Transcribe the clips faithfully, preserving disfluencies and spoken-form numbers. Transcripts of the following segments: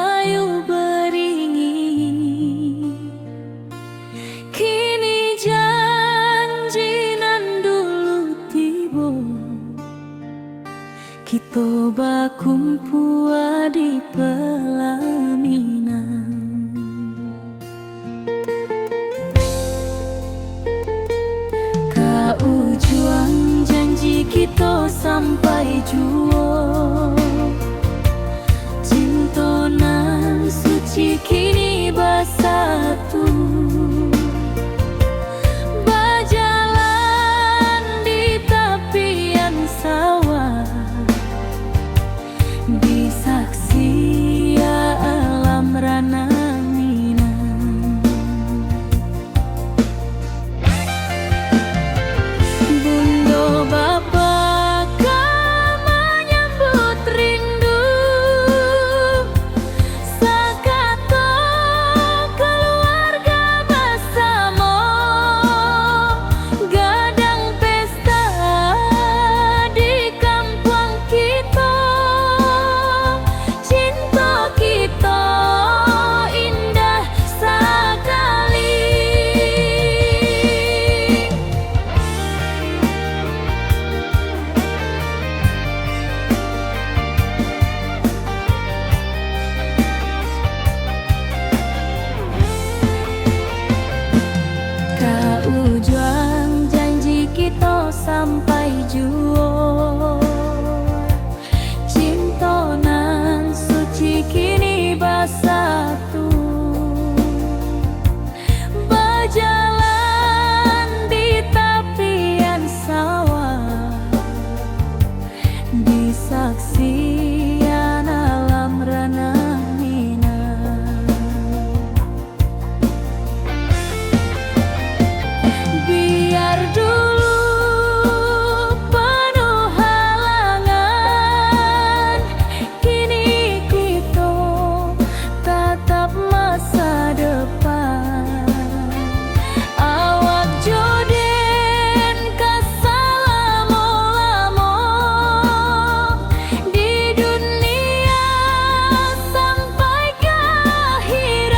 Ayo baringin, kini janji nan dulu tibo. Kito bakumpua di pelaminan. Ka ujuang janji kito sampai juo. Cinto nan suci kini basatu. Bajalan di tapian sawah. Disaksi alam ranah Minang. Bundo bapa ka manyambut rindu, sakato kaluarga basamo, gadang pesta di kampuang kito. Cinto kito indah sakali. Ka ujuang janji kito sampai juo. Cinto nan suci kini basatu, bajalan di tapian sawah, disaksian alam ranah Minang. Biar dulu panuh halangan, kini kito tatap masa depan. Awak jo den ka salamo-lamo di dunia sampai ka akhirat.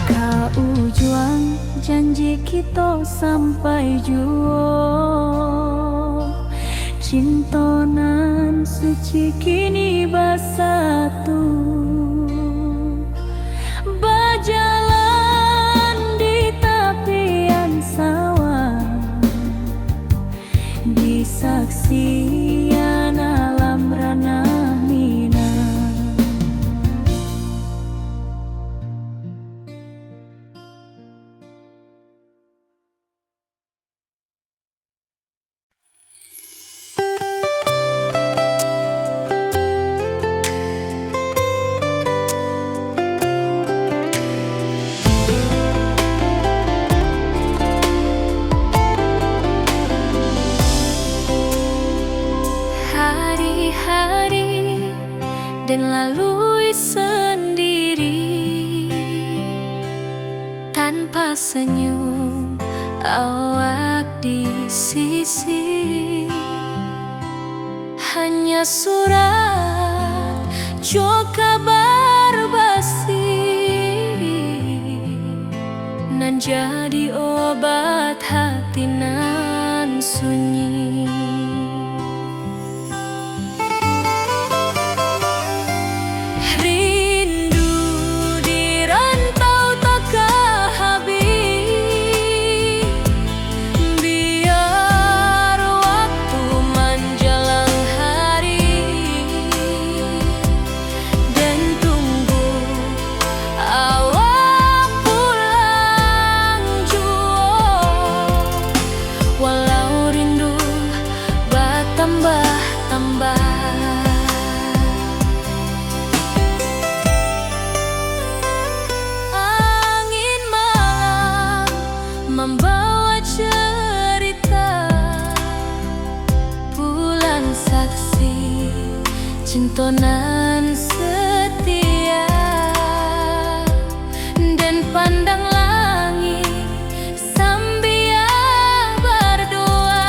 Ka ujuang janji kito sampai juo. Cinto nan suci kini basatu. Bajalan di tapian sawah, disaksian alam ranah Minang. Hari-hari den lalui sandiri, tanpa senyum awak di sisi. Hanya surat jo kabar basi, nan jadi obat hati nan sunyi. Rindu di rantau takah habih, biar waktu manjalang hari, den tunggu awak pulang juo, walau rindu batambah-tambah. Angin malam mambawa carita, pulang saksi cinto nan setia. Den pandang langik sambia bardoa,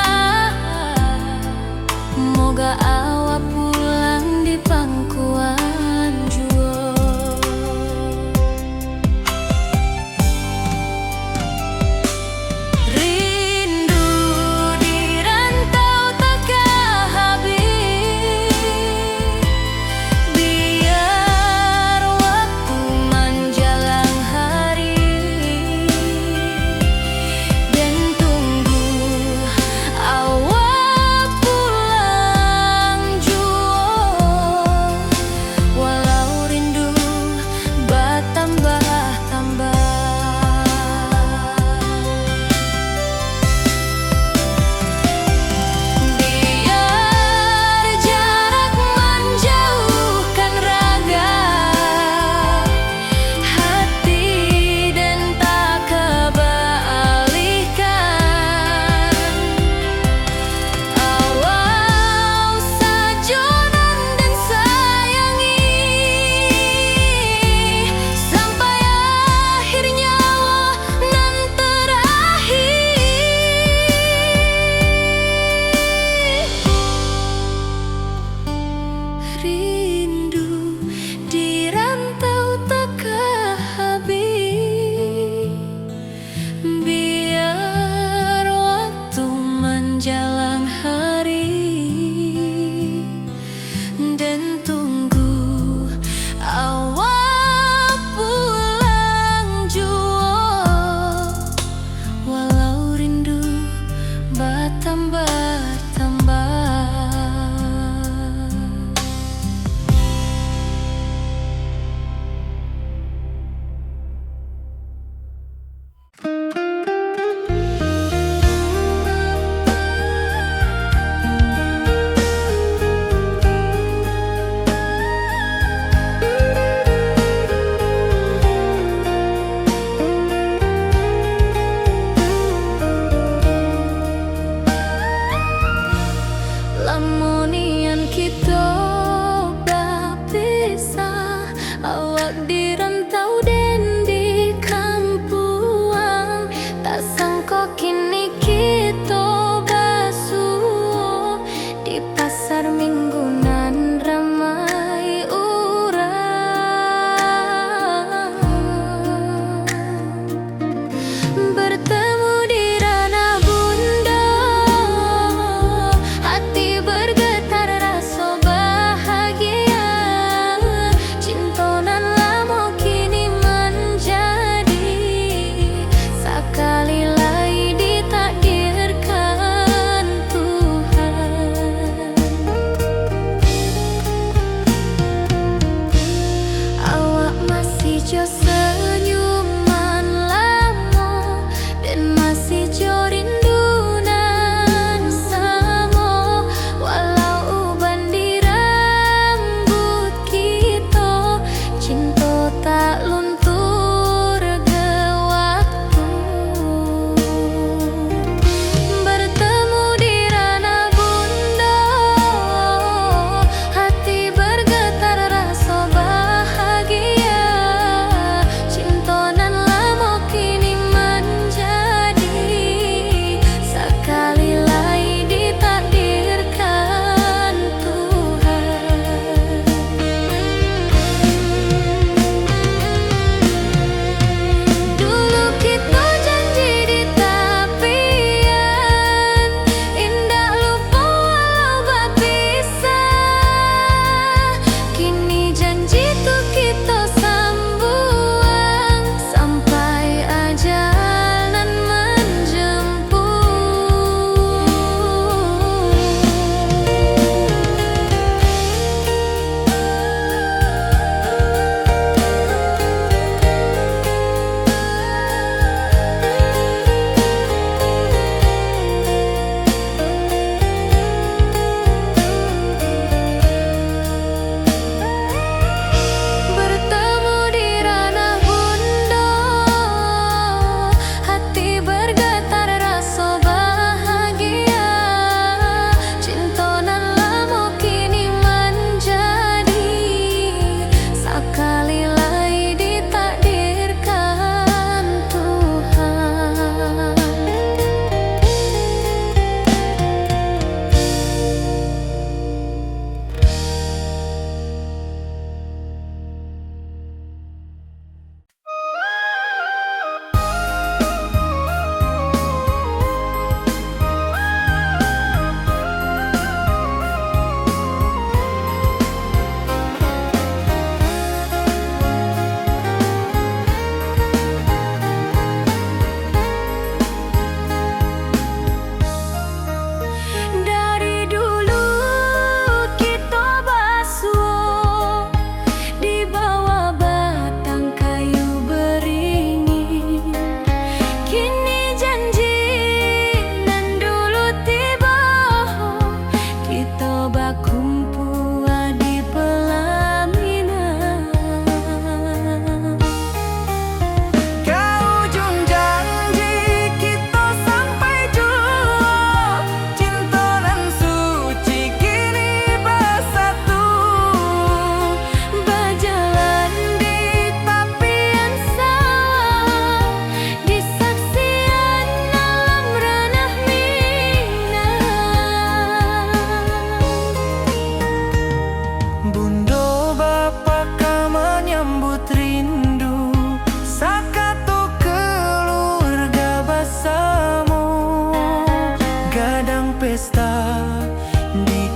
Moga awak pulang di pangkuan juo. Rindu di rantau takah habih, biar waktu manjalang hari, den tunggu awak pulang juo, walau rindu batambah-tambah. Biar jarak manjauhkan raga, hati den tak ka baalihkan. Awak sajo nan den sayangi, sampai akhir nyawa nan terakhir. Rindu di rantau takah habih, biar waktu manjalang hari, den tunggu awak pulang juo, walau rindu batambah-tambah. Lamo nian kito bapisah, awak di rantau den di kampuang. Tak sangko kini kito basuo, di pasar Minggu nan ramai urang. Bertemu di ranah bunda, hati bergetar raso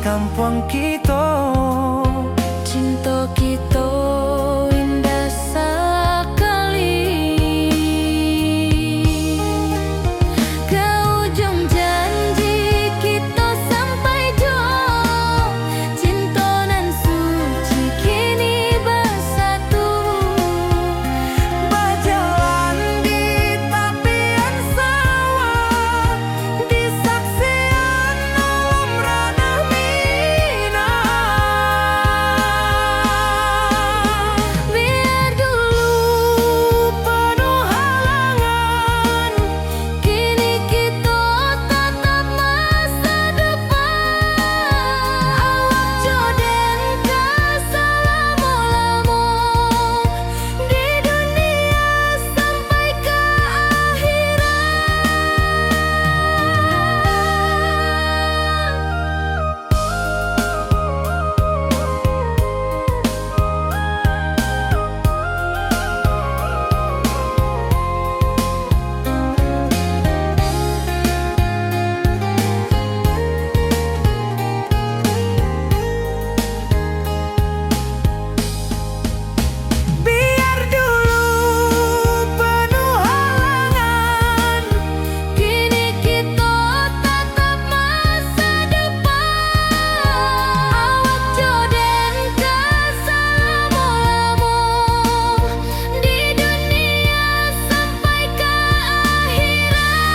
kampuang kito. Cinto kito indah sakali. Ka ujung janji kito sampai juo. Cinto nan suci kini basatu. Bajalan di tapian sawah, di saksian alam ranah Minang. Biar dulu penuh halangan, kini kito tatap masa depan. Awak jo den ka salamo-lamo di dunia sampai ka akhirat. Biar dulu penuh halangan, kini kito tatap masa depan. Awak jo den ka salamo-lamo di dunia sampai ka akhirat.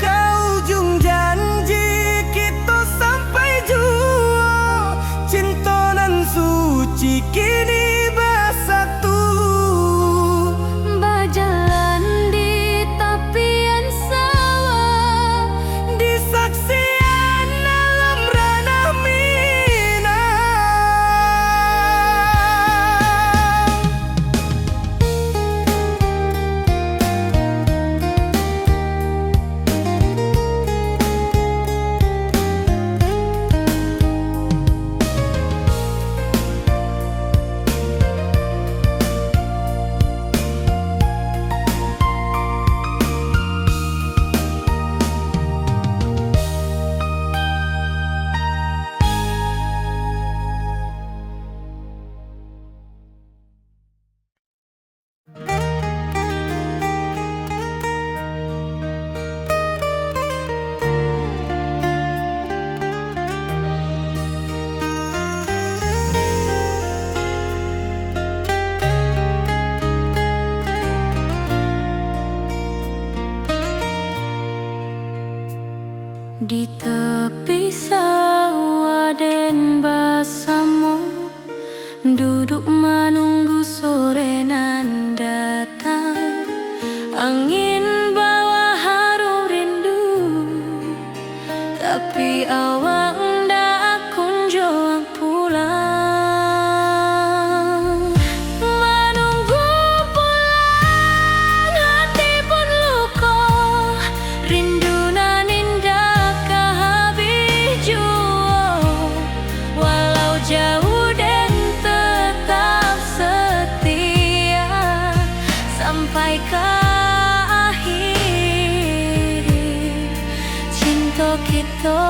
Ka ujung janji kito sampai juo, cinto nan suci kini basatu. Bajalan di tapian sawah, di saksian alam ranah Minang. Di tepi sawah den basamo, duduk manunggu sore nan datang. Angin bawa harum rindu, tapi awak ndak kunjuang pulang. Manunggu pulang, hati pun luko, rindu nan indak ka habih juo. Walau jauah, den tetap setia sampai ka akhir cinto kito.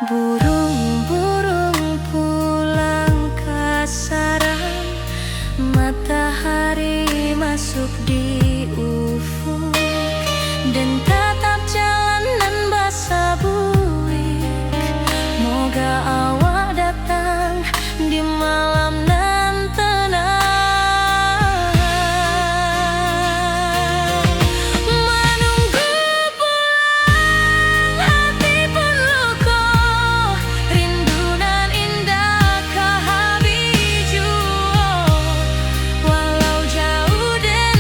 Burung-burung pulang ka sarang, matahari masuk di ufuk, den tatap jalan nan basabuik. Moga awak datang di malam nan tenang. Manunggu pulang, hati pun luko, rindu nan indak ka habih juo. Walau jauah, den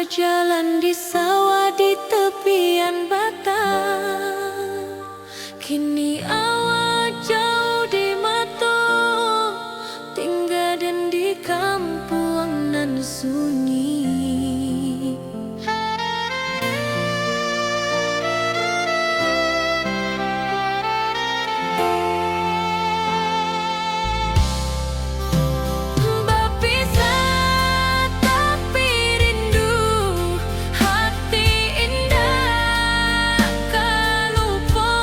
Bajalan di sawah di tepian batang, kini awak jauah di mato, tingga den di kampuang nan sunyi. Bapisah tapi rindu, hati indak ka lupo.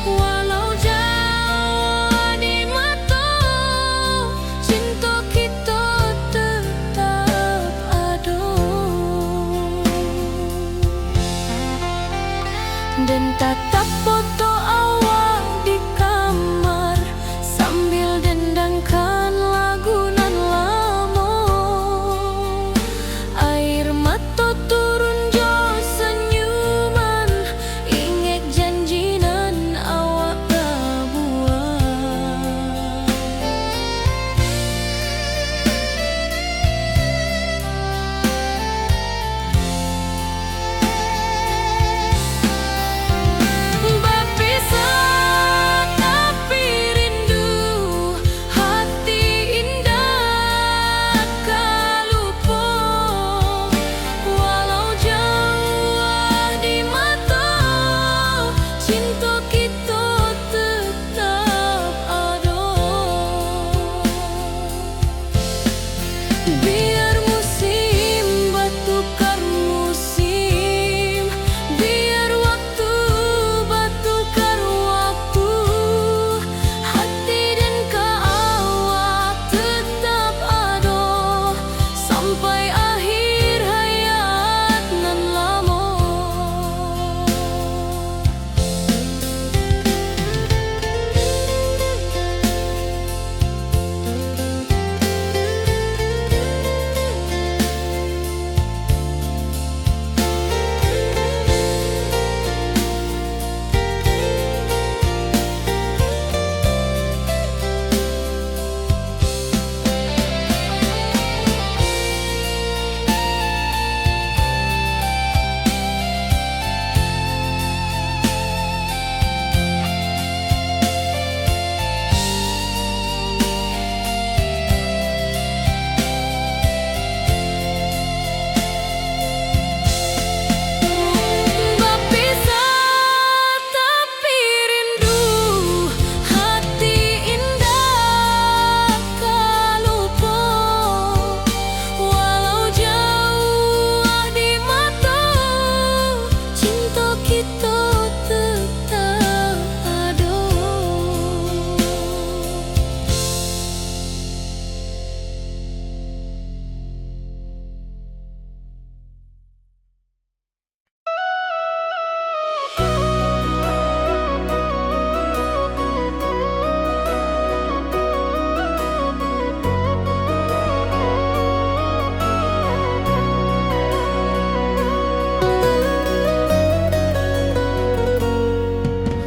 Walau jauah di mato, cinto kito tetap ado. Den tatap foto awak di kamar, sambil dendangkan lagu nan lamo. Air mato turun jo sanyuman, ingek janji nan awak pabuwek. Bapisah tapi rindu, hati indak ka lupo. Walau jauah di mato, cinto kito tetap ado. Biar musim batukar musim, biar waktu batukar waktu, hati den ka awak tetap ado, sampai akhir hayat nan lamo. Bapisah tapi rindu, hati indak ka lupo. Walau jauah di mato, cinto kito tetap ado.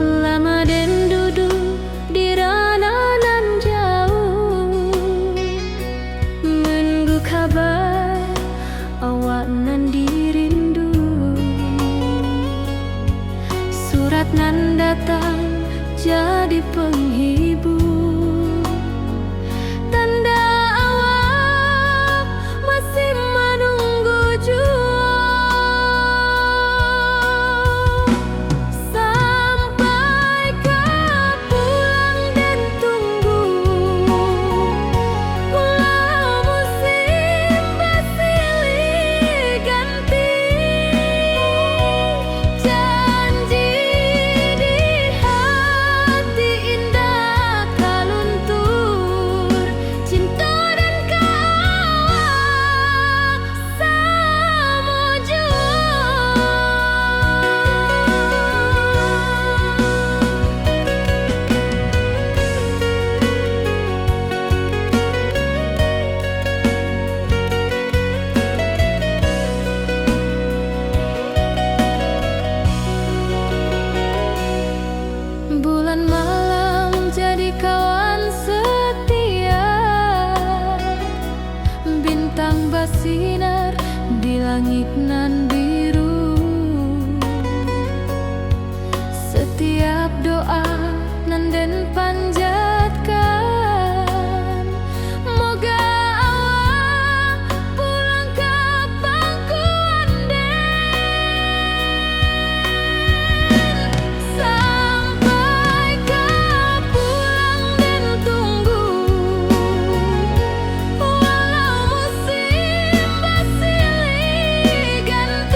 Lama den duduak di rano nan jauah, manunggu kaba awak nan dirindu. Surat nan datang jadi panghibur, tanda awak masih manunggu juo. Sampai ka pulang den tunggu, pulau musim basilih ganti. Janji di hati indak langik nan biru. Satiap doa nan den panjatkan, moga awak pulang ka pangkuan den. Sampai ka pulang den tunggu, walau musim basilih, ganti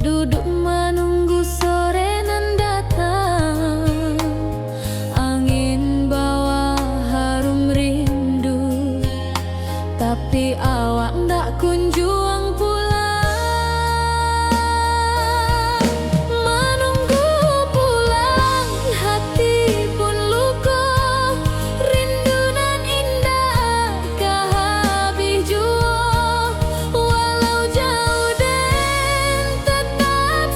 Duduk manunggu sore nan datang, angin bawa harum rindu, tapi awak ndak kunjuang pulang. Manunggu pulang, hati pun luko, rindu nan indak ka habih juo, walau jauah den tetap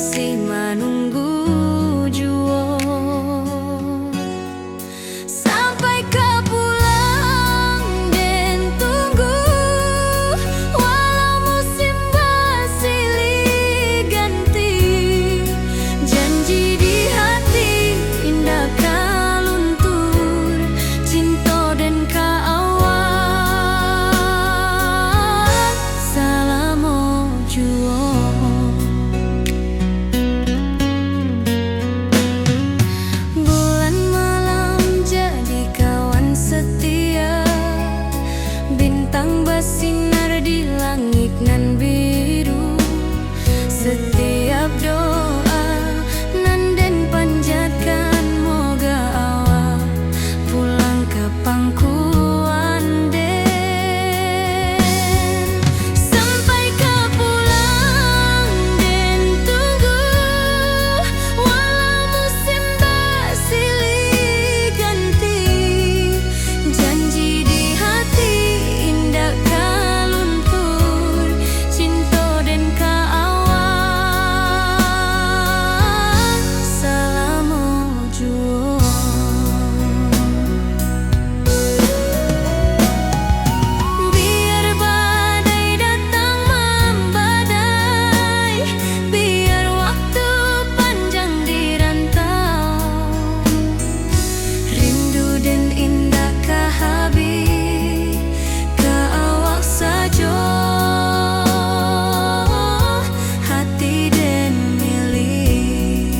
masih manunggu juo. Sampai ka pulang den tunggu, walau musim basilih ganti. Janji di hati indak ka luntur, cinto den ka awak salamo juo. Bulan malam jadi kawan setia, bintang basinar di langik nan biru. Setiap doa nan den panjatkan, moga awak pulang ka pangkuan den. Sampai ka pulang den tunggu, walau musim basilih ganti. Janji di hati indak ka luntur, cinto den ka awak salamo juo. Biar badai datang mambadai, biar waktu panjang di rantau, rindu den indak ka habih, ka awak sajo hati den milih.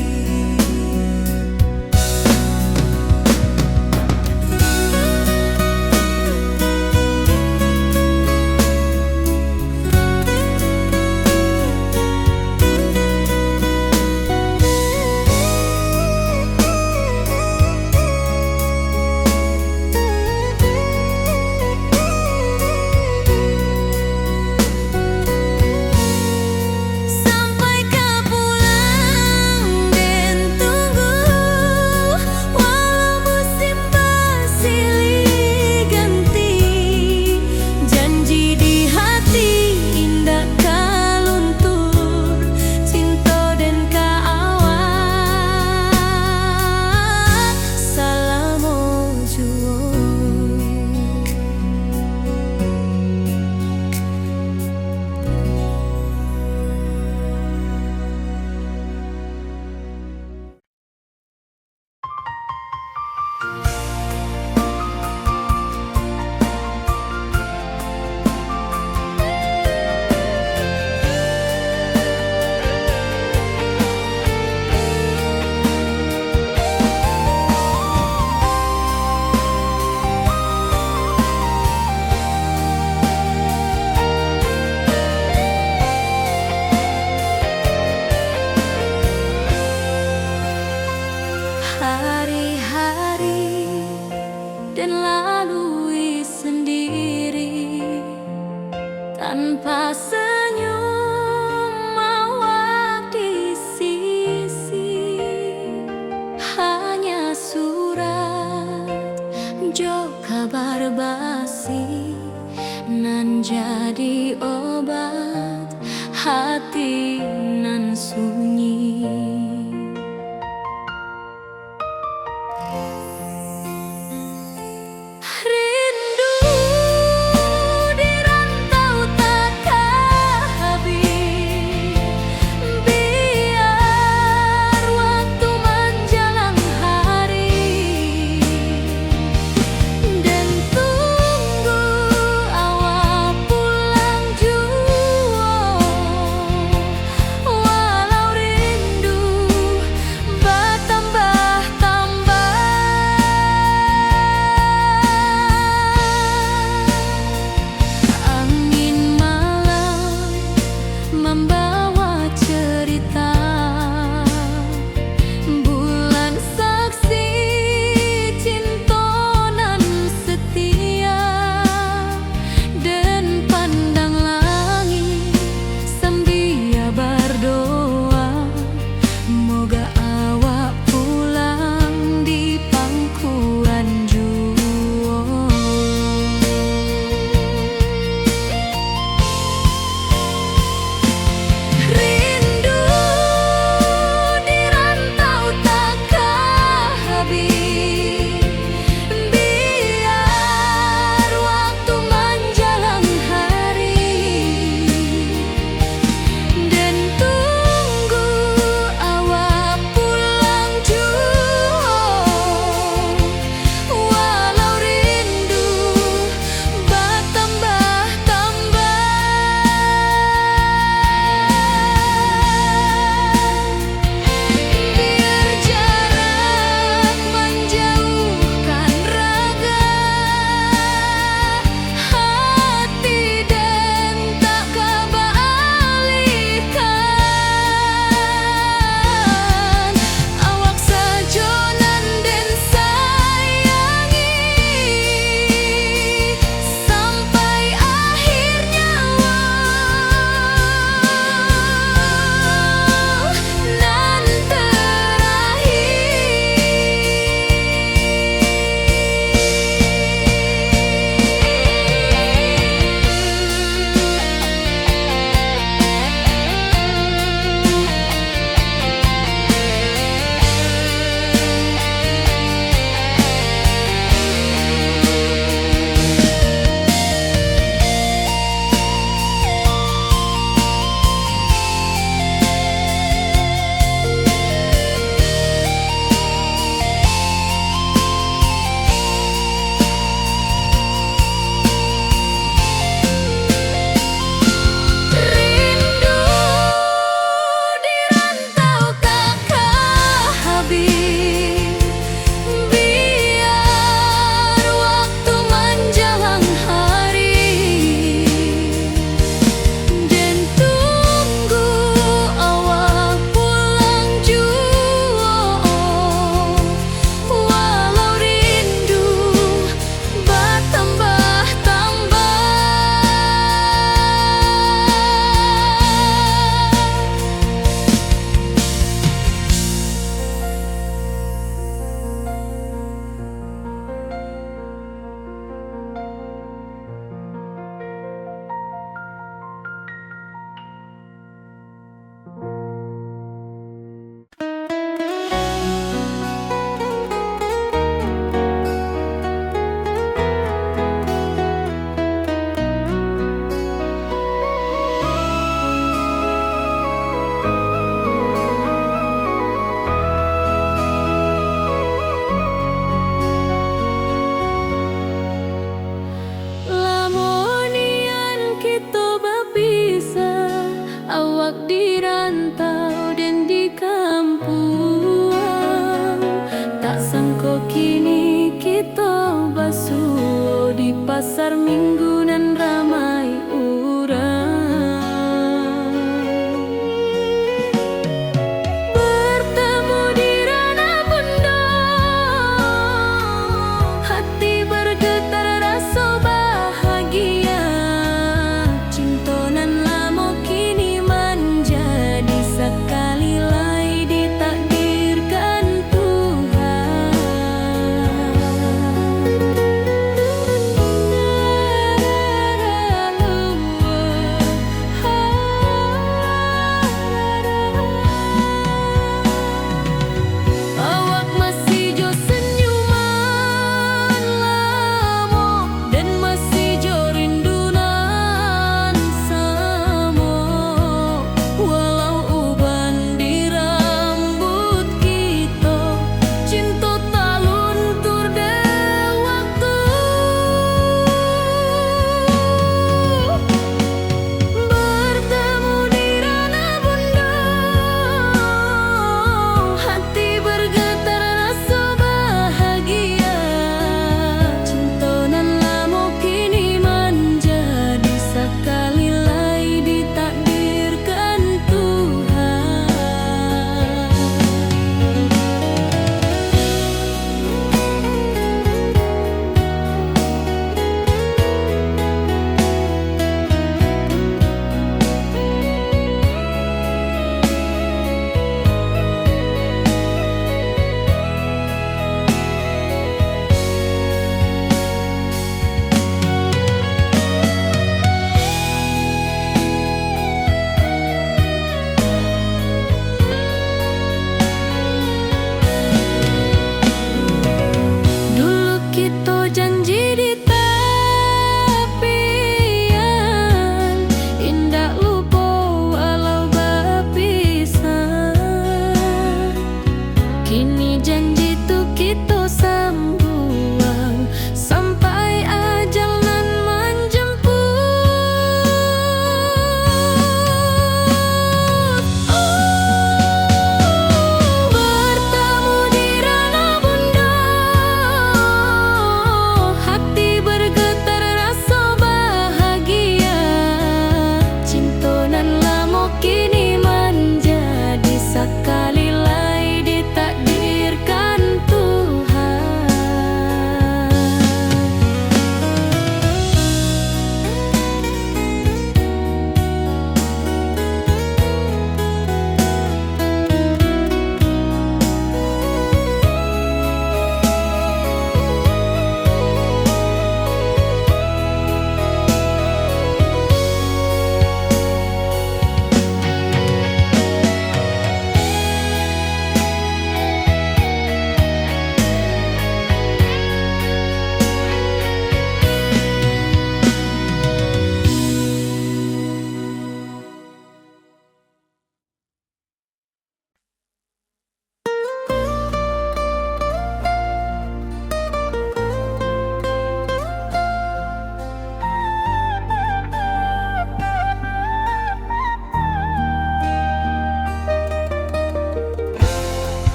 Sampai ka pulang den tunggu, walau musim basilih ganti. Janji di hati indak ka luntur, cinto den ka awak salamo juo. Hari-hari den lalui sendiri, tanpa senyum awak di sisi. Hanya surat jo kabar basi nan jadi obat hati nan sunyi. Rindu di rantau takah habih, biar waktu manjalang hari, den tunggu awak pulang. Pasar Minggu nan ramai urang. Bertemu di Ranah Bundo, hati bergetar raso bahagia. Cinto nan lamo kini manjadi, sakali lai ditakdirkan Tuhan. Awak masih jo senyuman lamo, dan masih jo rindu nan samo. Walau uban di rambuik kito, cinto taluntur dek waktu. Bertemu di Ranah Bundo, hati bergetar raso bahagia. Cinto nan lamo kini manjadi, sakali lai ditakdirkan Tuhan. Dulu kito janji di tapian, indak lupo walau bapisah. Kini janji tu kito sambuang, sampai ajal nan manjemput. Oh, bertemu di Ranah Bundo, hati bergetar raso bahagia. Cinto nan lamo kini manjadi, sakali lai ditakdirkan Tuhan.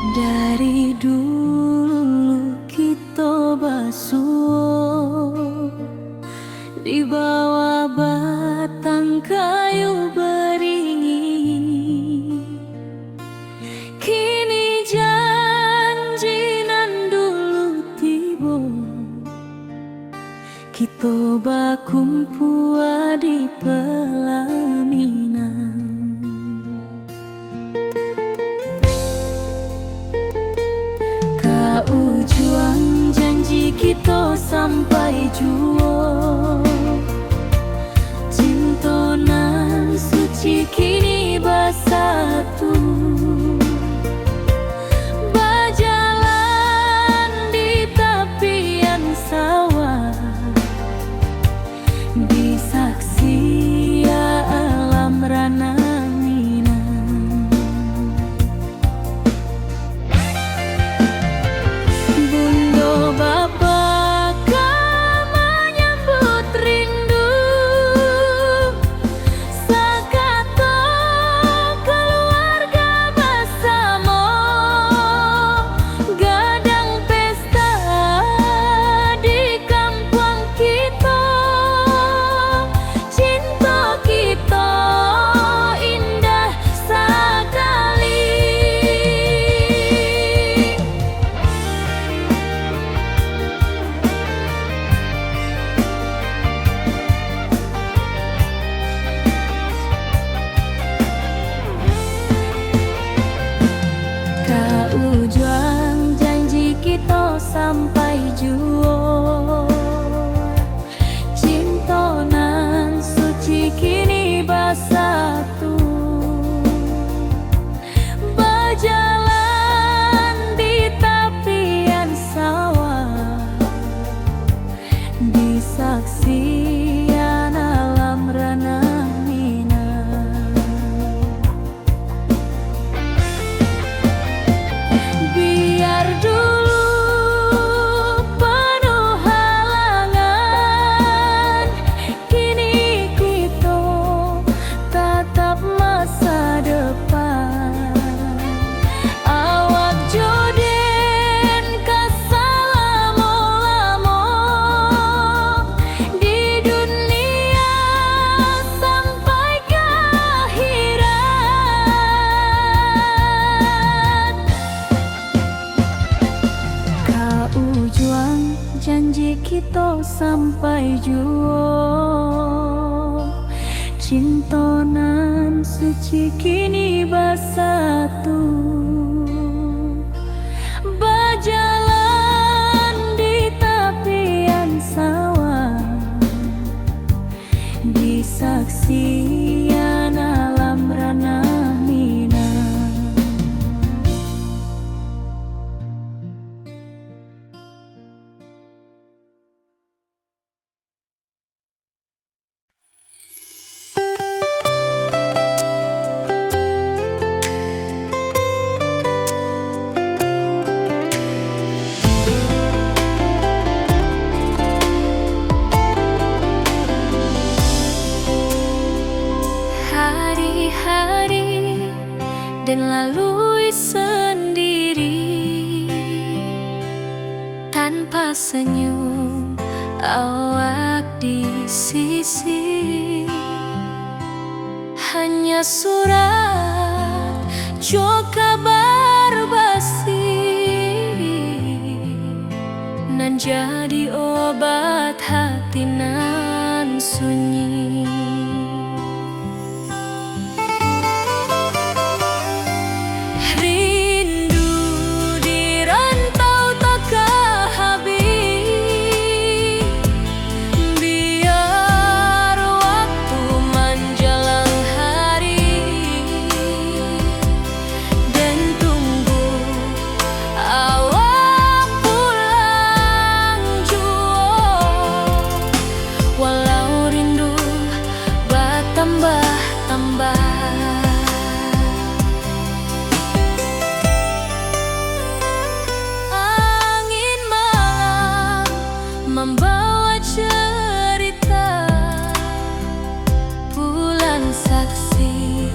Dari dulu kito basuo di bawah batang kayu baringin. Kini janji nan dulu tibo, kito bakumpua di palaminan. Ka ujuang janji kito sampai juo. Cinto nan suci kini basatu, bajalan di tapian sawah, disaksi alam Ranah Minang. sampai juo. Cinto nan suci kini basatu, bajalan di tapian sawah, di saksian alam ranah Minang. Biar dulu panuh halangan, kini kito tatap masa depan. Awak jo den ka salamo-lamo di dunia sampai ka akhirat. Ka ujuang janji kito sampai juo. Cinto nan suci kini basatu, bajalan di tapian sawah, di saksian alam ranah Minang. Hari-hari den lalui sandiri, tanpa senyum awak di sisi. Hanya surat jo kabar basi, nan jadi obat hati nan sunyi. Rindu di rantau takah habih, biar waktu manjalang hari, den tunggu awak pulang juo, walau rindu batambah-tambah. Angin malam mambawa cerita, pulang saksi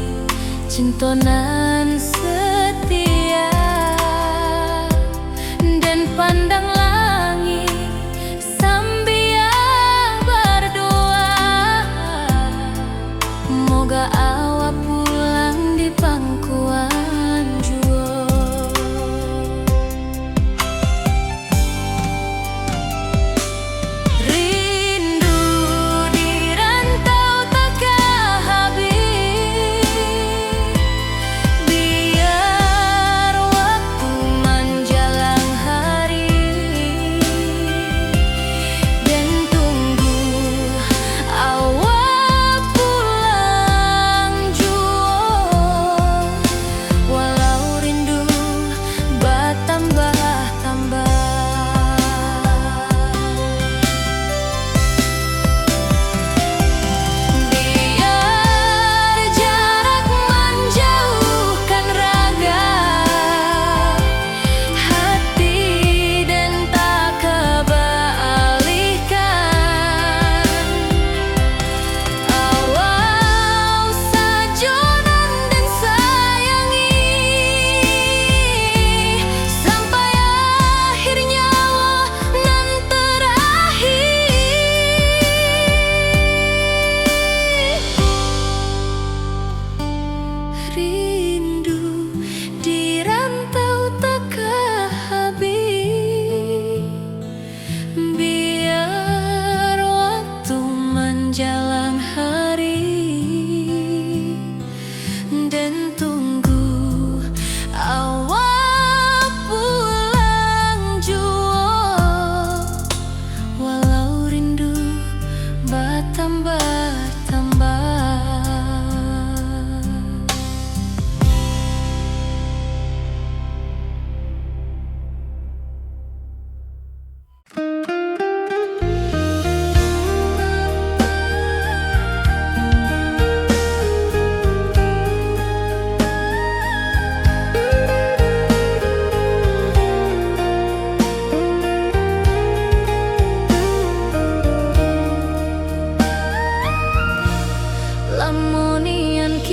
cinto nan setia. Den pandang langik sambia bardoa, moga awak pulang di pangkuan juo. Rindu di rantau takah habih, biar waktu manjalang hari, den tunggu awak pulang juo,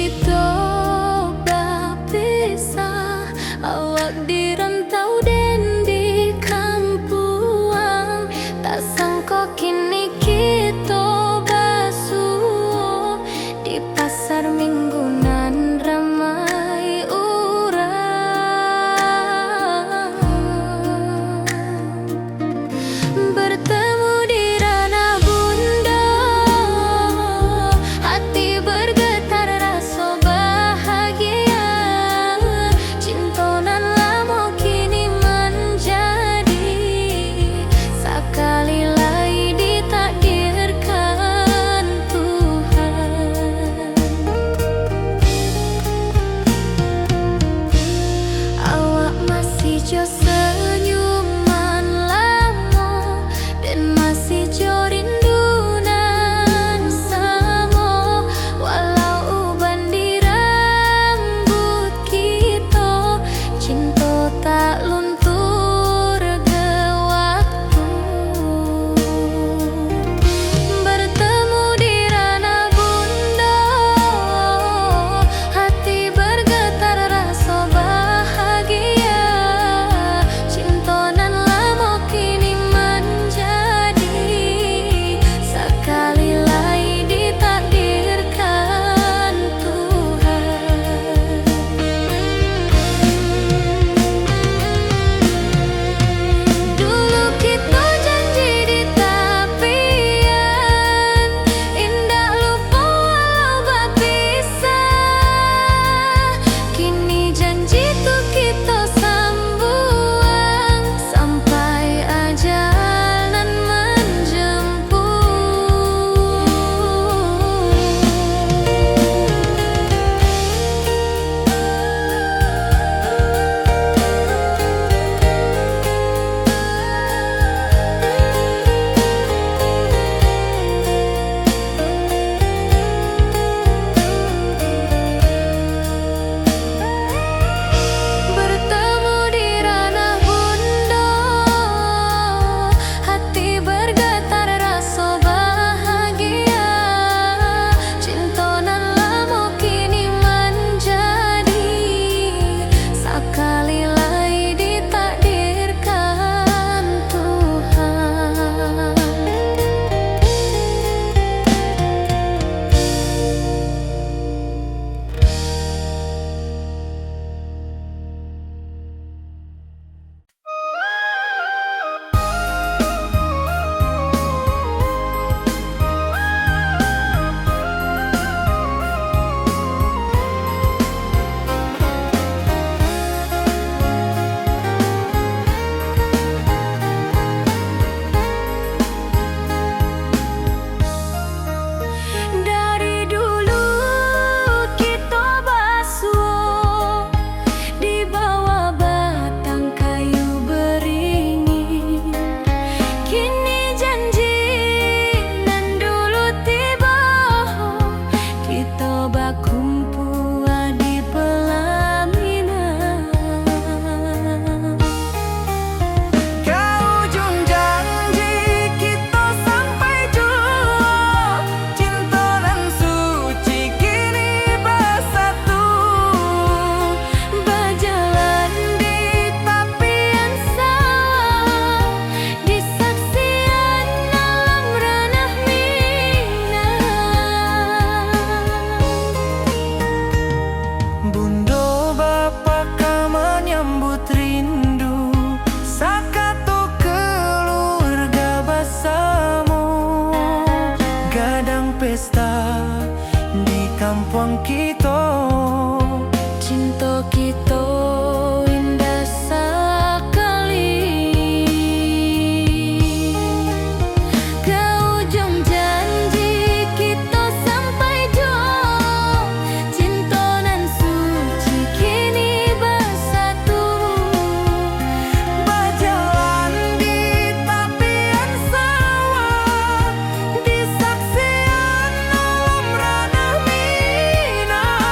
Kito bapisah, awak di rantau den di kampuang. Tak sangko kini kito basuo di pasar Minggu nan ramai urang. Bertemu di ranah bundo, hati bergetar raso bahagia. Cinto nan lamo kini manjadi, sakali lai ditakdirkan Tuhan. Awak masih jo senyuman lamo, den masih jo rindu nan samo. Walau uban di rambuik kito, cinto tak luntur ge waktu. Bertemu di ranah bundo, hati bergetar raso bahagia. Cinto nan lamo kini manjadi, sakali lai ditakdirkan Tuhan. Dulu kito janji di tapian, indak lupo walau bapisah. Kini janji tu kito sambuang, sampai ajal nan manjemput. Bertemu di ranah bundo, hati bergetar raso bahagia. Cinto nan lamo kini manjadi, sakali lai ditakdirkan Tuhan. Dari dulu kito basuo di bawah batang kayu beringin. Kini janji nan dulu tibo, kito bakumpua di pelaminan. Ka ujung janji kito sampai juo, cinto nan suci kini basatu. Bajalan di tapian sawah, di saksian alam ranah Minang. Bundo bapa ka manyambut rindu, sakato kaluarga basamo. Gadang pesta di kampuang kito. Cinto kito indah sakali. Ka ujung janji kito sampai juo, cinto nan suci kini basatu. Bajalan di tapian sawah, di saksian alam ranah Minang.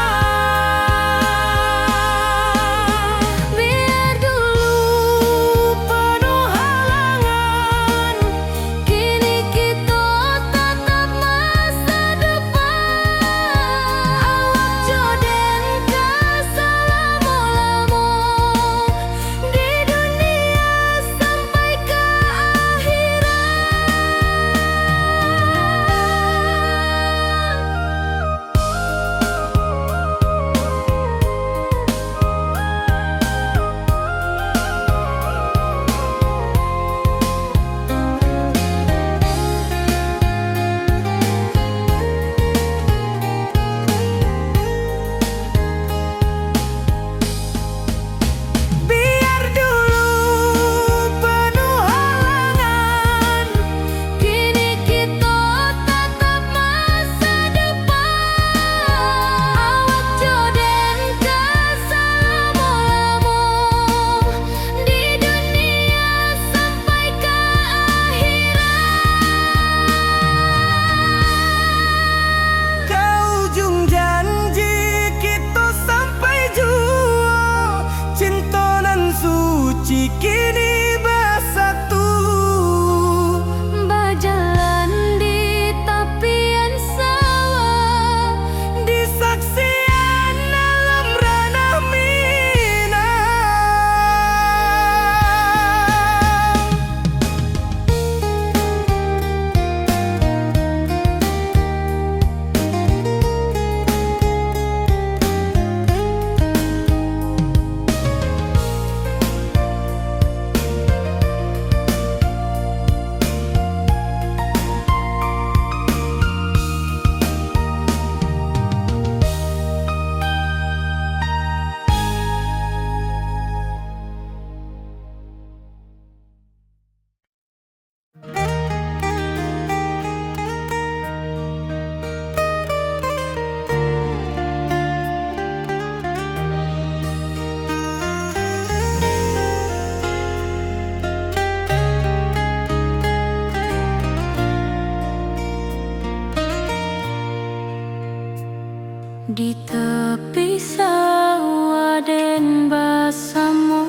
Di tepi sawah den basamo,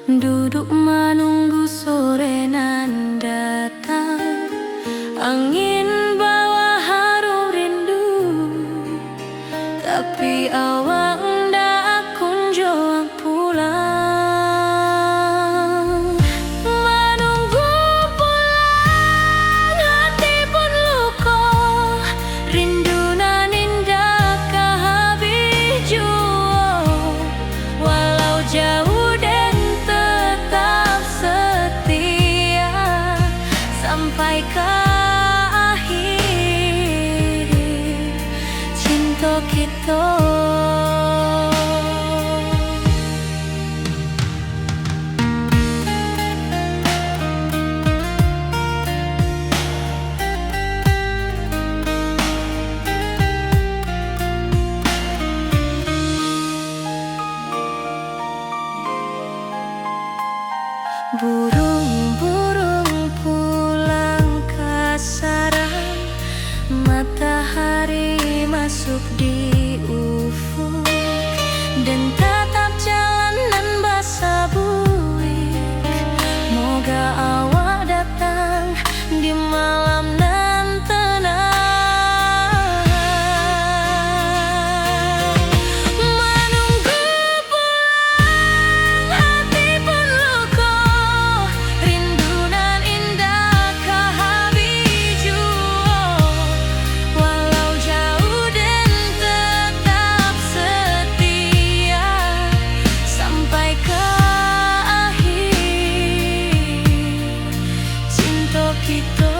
duduk manunggu sore nan datang. Angin bawa harum rindu, tapi awak ndak kunjuang pulang. Manunggu pulang, hati pun luko, rindu nan indak ka habih juo. Walau jauah, den tetap setia, sampai ka akhir cinto kito. Burung-burung pulang ka sarang, matahari masuk di ufuk, den tatap jalan nan basabuik. Moga awak datang di malam nan tenang. Manunggu pulang, hati pun luko, rindu nan indak ka habih juo. Walau jauah, den tetap setia, sampai ka akhir cinto kito.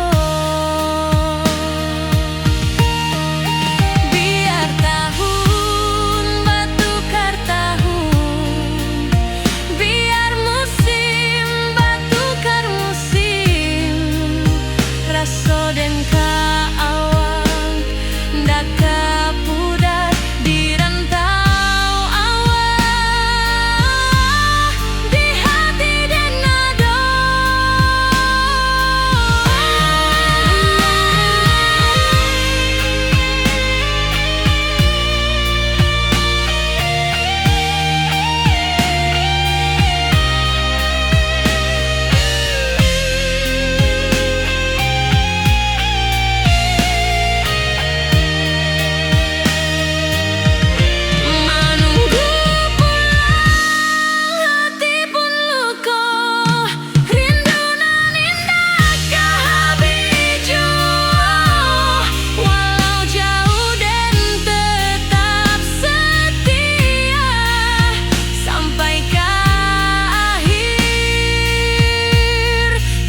Biar tahun batukar tahun, biar musim batukar musim, raso den ka awak ndak ka pudar di rantau awak, di hati den ado. Manunggu pulang, hati pun luko, rindu nan indak ka habih juo. Walau jauah, den tetap setia, sampai ka akhir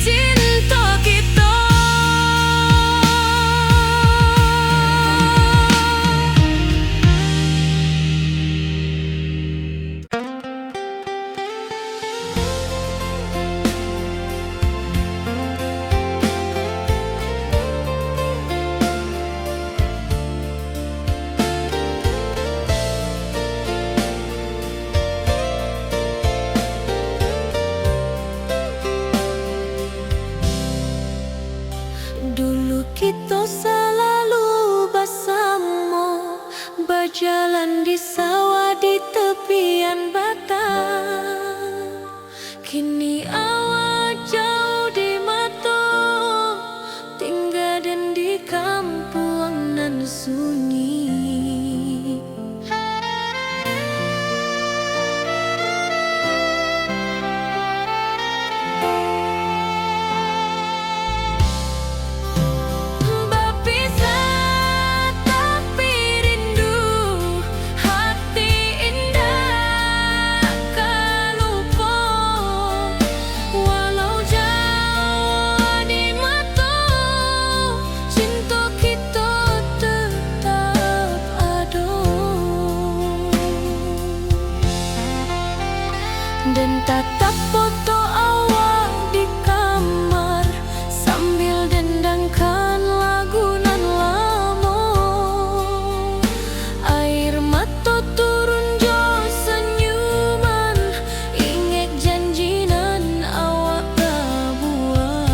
cinto kito. Dulu kito salalu basamo, bajalan di sawah di tepian batang. Kini awak jauah di mato, tingga den di kampuang nan sunyi. Bapisah tapi rindu, hati indak ka lupo. Walau jauah di mato, cinto kito tetap ado. Den tatap foto awak di kamar, sambil dendangkan lagu nan lamo. Air mato turun jo sanyuman, ingek janji nan awak pabuwek.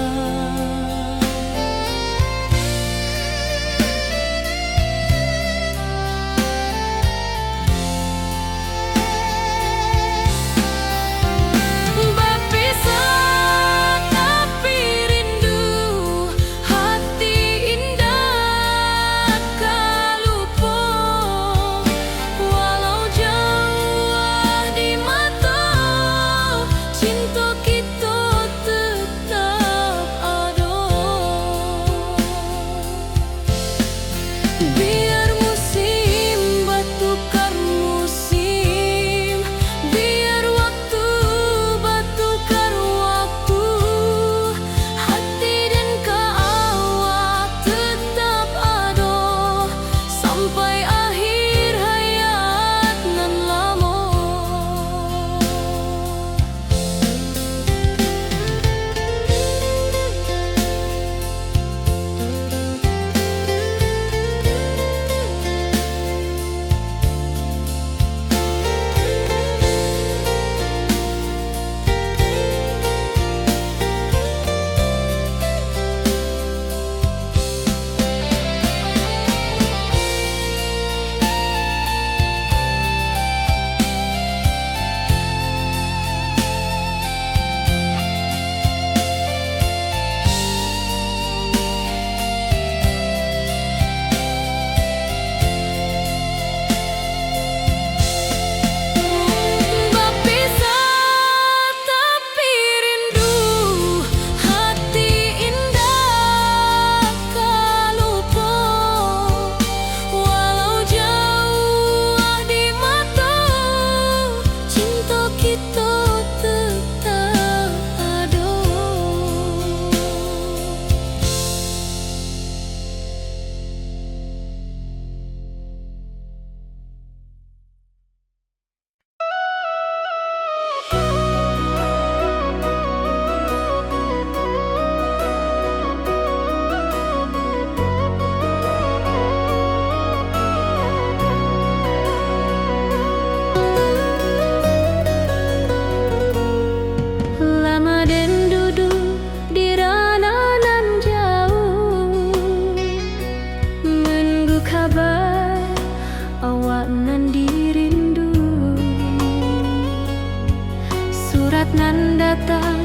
datang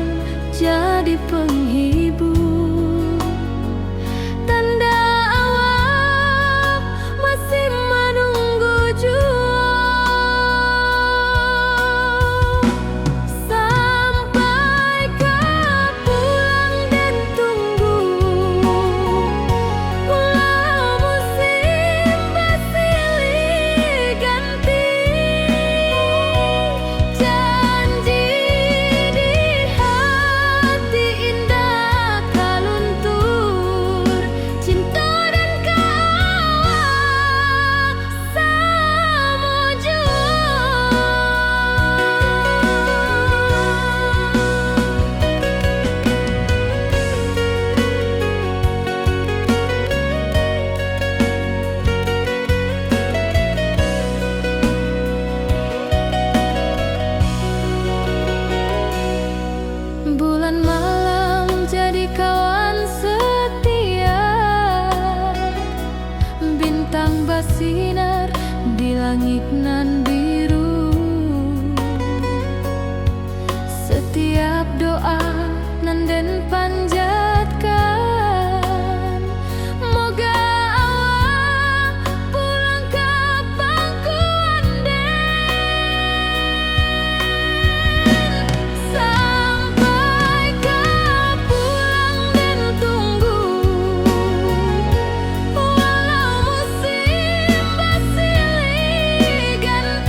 jadi penghibur. Tanda awak masih manunggu juo. Sampai ka pulang den tunggu, walau musim basilih ganti. Janji di hati indak ka luntur, cinto den ka awak samo juo. Bulan malam jadi kawan setia, bintang basinar di langik nan biru. Setiap doa nan den panjatkan, moga awak pulang ka pangkuan den. Sampai ka pulang den tunggu, walau musim basilih ganti.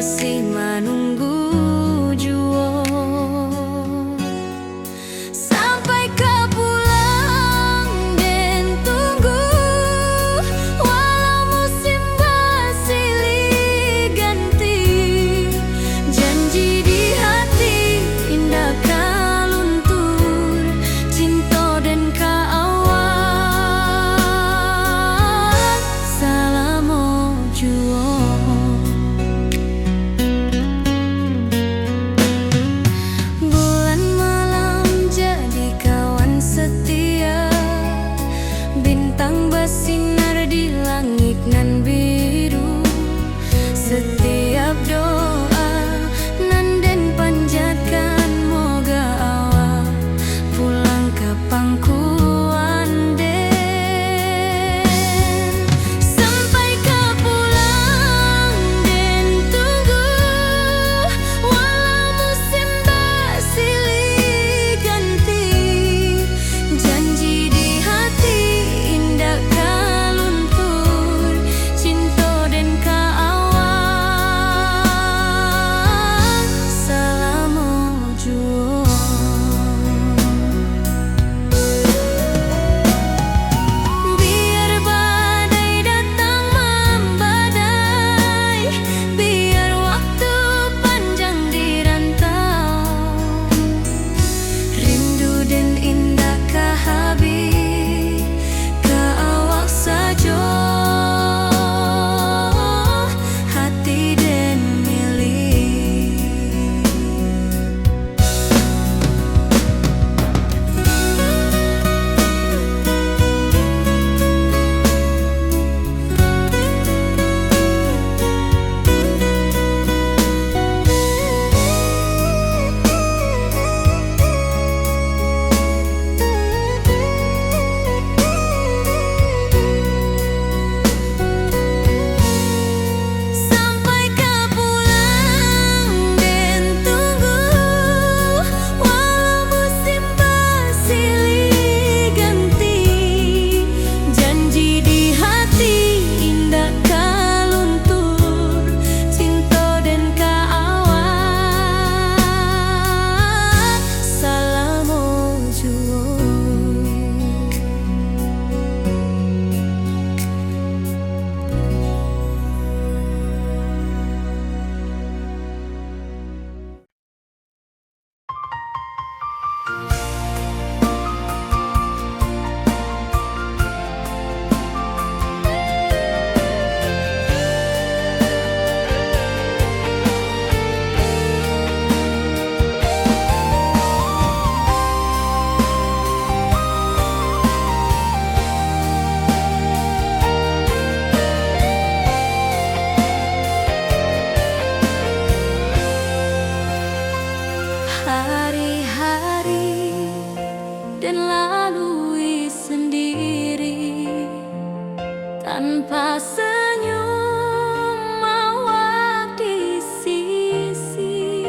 masih manunggu juo. Sampai ka pulang den tunggu, walau musim basilih ganti. Janji di hati indak ka luntur, cinto den ka awak salamo juo. Bulan malam jadi kawan setia, bintang basinar di langik nan biru. Setiap doa nan den panjatkan, moga awak pulang ka pangkuan den. Sampai ka pulang den tunggu, walau musim basilih ganti. Janji di hati indak ka luntur, cinto den ka awak salamo juo. Biar badai datang mambadai, biar waktu panjang di rantau, rindu den indak ka habih, ka awak sajo hati den milih. Sampai ka pulang den tunggu, walau musim basilih ganti. Janji di hati indak ka luntur, cinto den ka awak salamo juo. Hari-hari den lalui sendiri, tanpa senyum awak di sisi.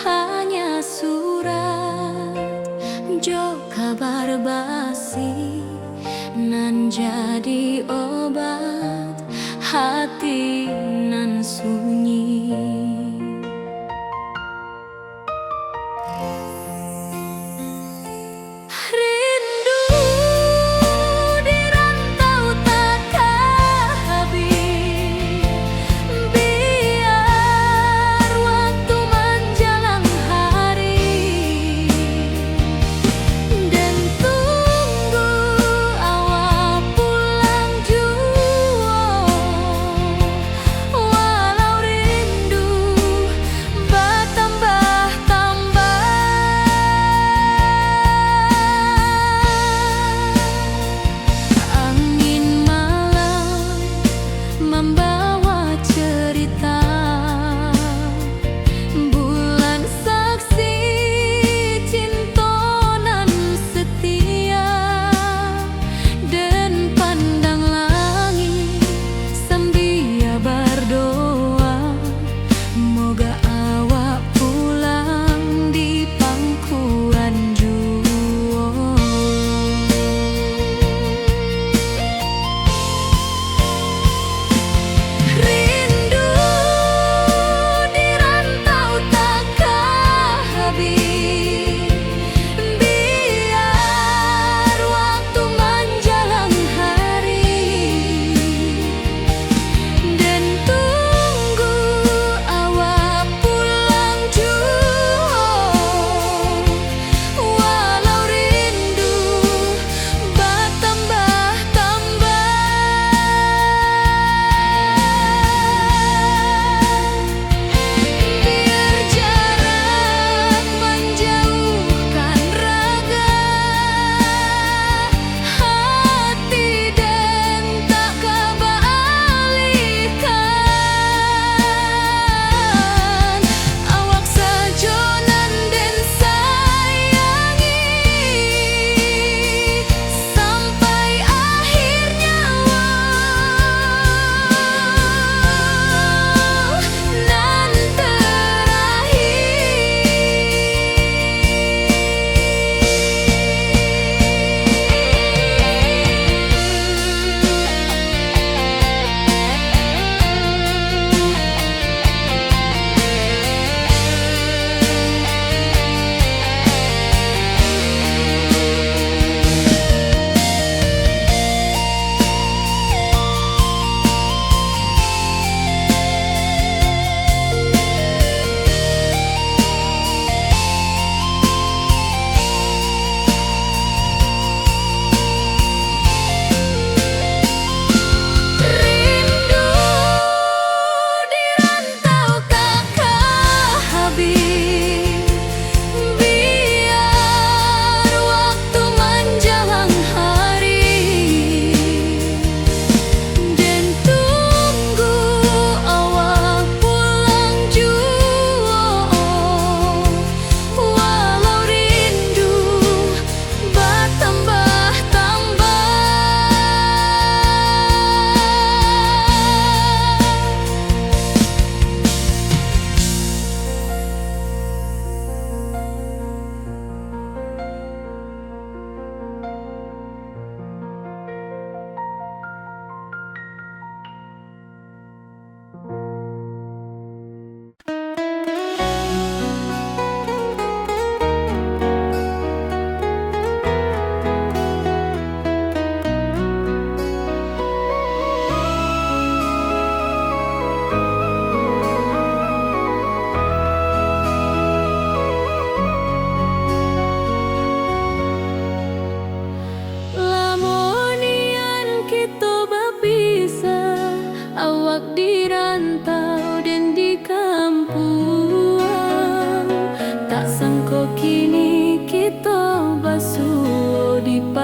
Hanya surat jo kabar basi nan jadi obat hati nan sunyi. Rindu di rantau takah habih, biar waktu manjalang hari, den tunggu awak pulang juo.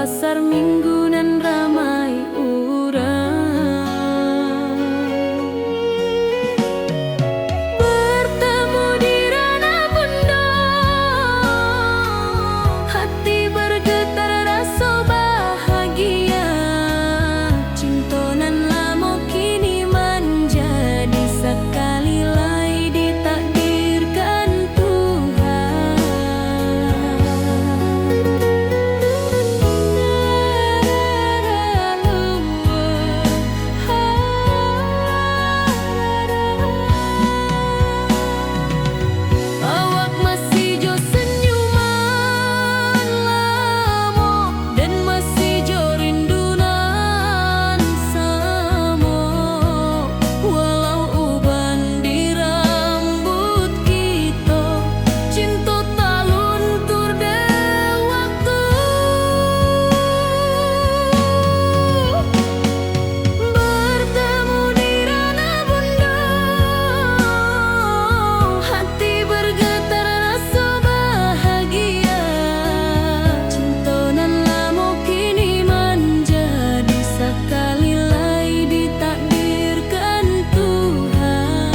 Pasar Minggu nan ramai urang. Bertemu di Ranah Bundo, hati bergetar raso bahagia. Cinto nan lamo kini manjadi sakali lai ditakdirkan Tuhan. Awak masih jo senyuman lamo, dan masih jo rindu nan samo. Walau uban di rambuik kito, cinto taluntur dek waktu. Bertemu di Ranah Bundo, hati bergetar raso bahagia. Cinto nan lamo kini manjadi sakali lai ditakdirkan Tuhan.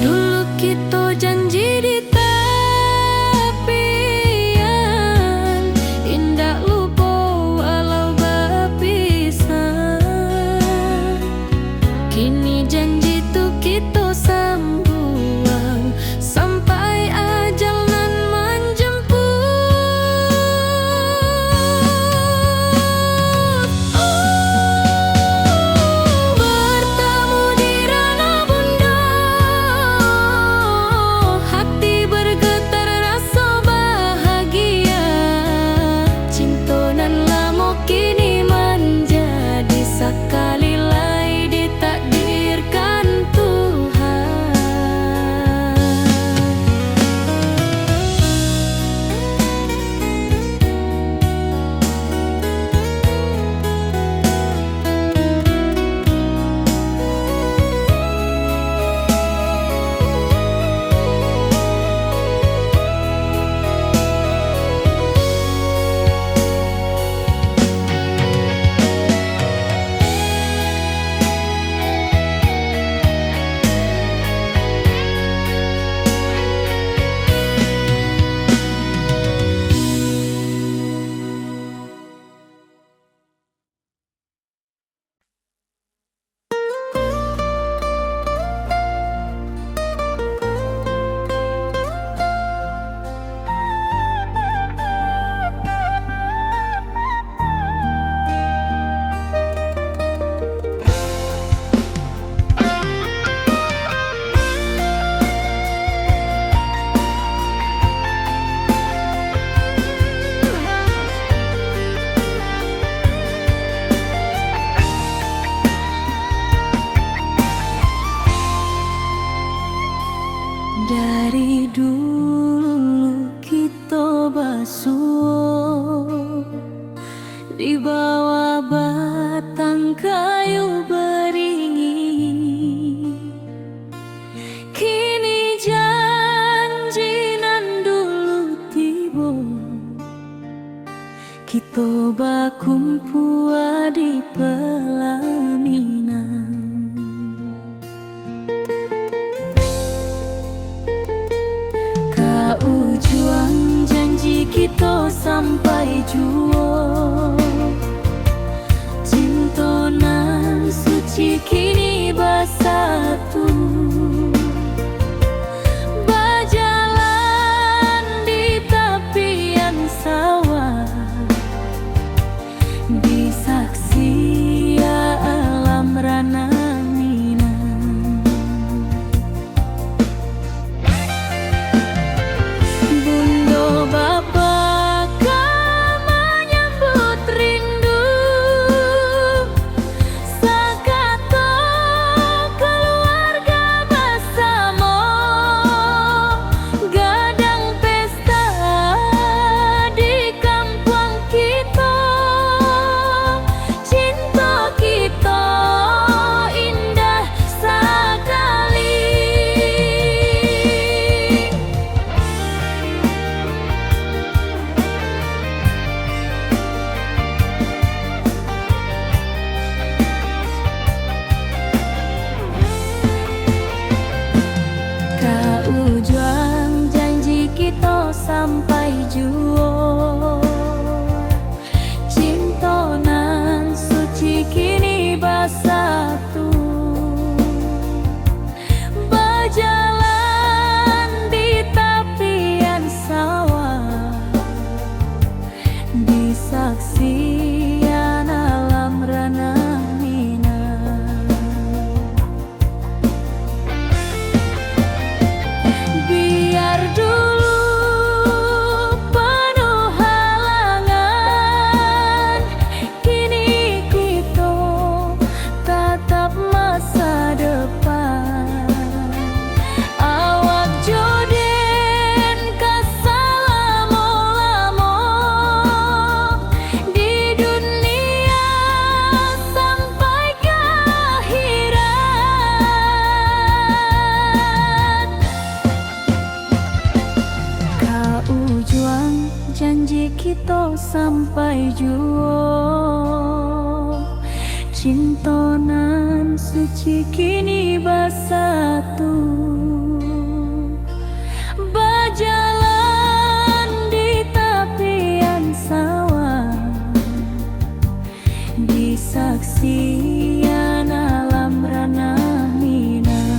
Dulu kito janji di tapian, indak lupo walau bapisah. Kini janji tu kito sambuang, sampai ajal nan manjemput. Bertemu di Ranah Bundo, hati bergetar raso bahagia. Cinto nan lamo kini manjadi sakali lai ditakdirkan Tuhan. Dari dulu kito basuo di bawah batang kayu baringin. Kini janji nan dulu tibo, kito bakumpua di palaminan. Ka ujuang janji kito sampai juo. Cinto nan suci kini basatu. Bajalan di tapian sawah, disaksi alam Ranah Minang. sampai juo. Cinto nan suci kini basatu, bajalan di tapian sawah, di saksian alam ranah Minang. Biar dulu panuh halangan, kini kito tatap masa depan. Awak jo den ka salamo-lamo di dunia sampai ka akhirat. Ka ujuang janji kito sampai juo. Cinto nan suci kini basatu, bajalan di tapian sawah, di saksian alam ranah Minang.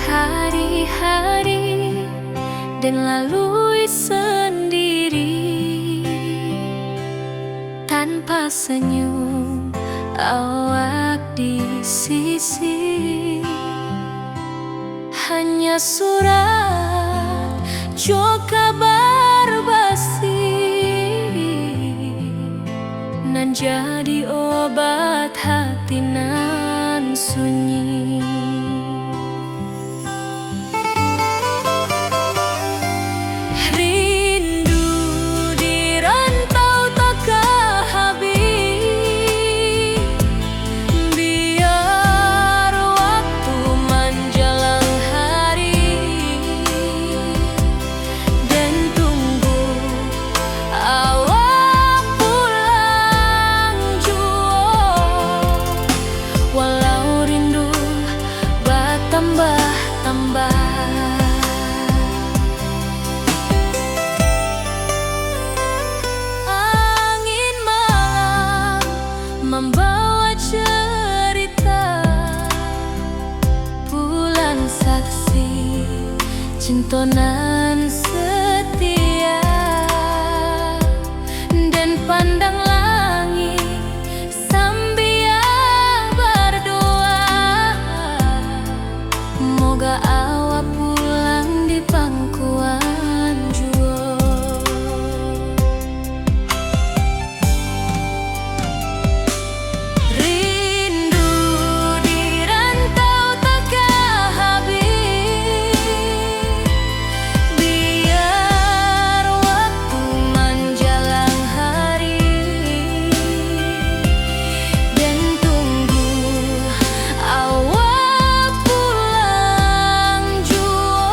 Hari-hari den lalui sandiri, tanpa senyum awak di sisi. Hanya surat jo kabar basi, nan jadi obat hati nan sunyi. Rindu di rantau takah habih, biar waktu manjalang hari, den tunggu awak pulang juo, walau rindu batambah-tambah. Angin malam mambawa cerita, pulang saksi cinto nan setia. Den pandang langik sambia bardoa, moga awak pulang di pangkuan juo. Rindu di rantau takah habih, biar waktu manjalang hari, den tunggu awak pulang juo,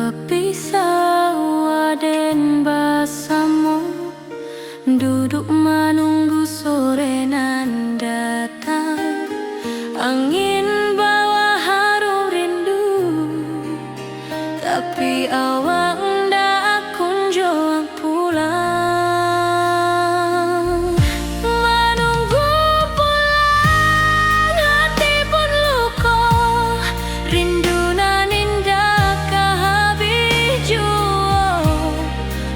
Bapisah awak den basamo, duduak manunggu sore nan datang. Angin bawa harum rindu, tapi awak ndak kunjuang pulang. Manunggu pulang, hati pun luko, rindu nan indak ka habih juo.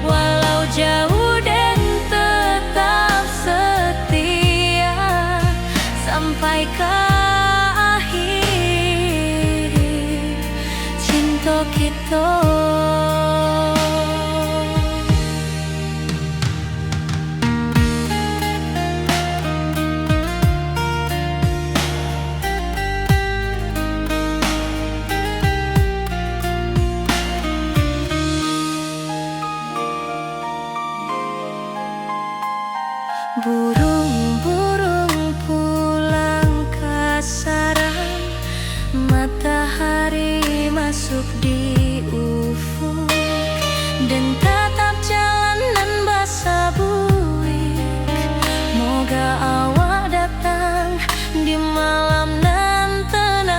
Walau jauh, den tetap setia sampai ka akhir cinto kito. Burung-burung pulang ka sarang, matahari masuk di ufuk, den tatap jalan nan basabuik. Moga awak datang di malam nan tenang.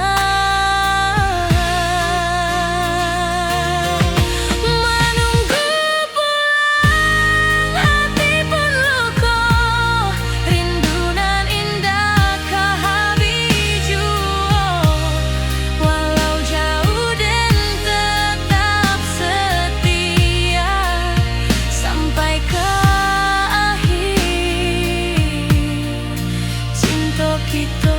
Manunggu pulang, hati pun luko, rindu nan indak ka habih juo. Walau jauh, den tetap setia sampai ka akhir cinto kito.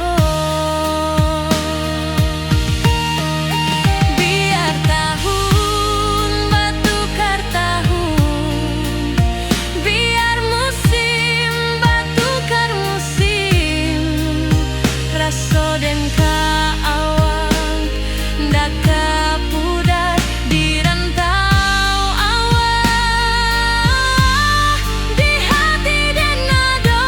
Biar tahun batukar tahun, biar musim batukar musim, raso den ka awak ndak ka pudar di rantau awak, di hati den ado.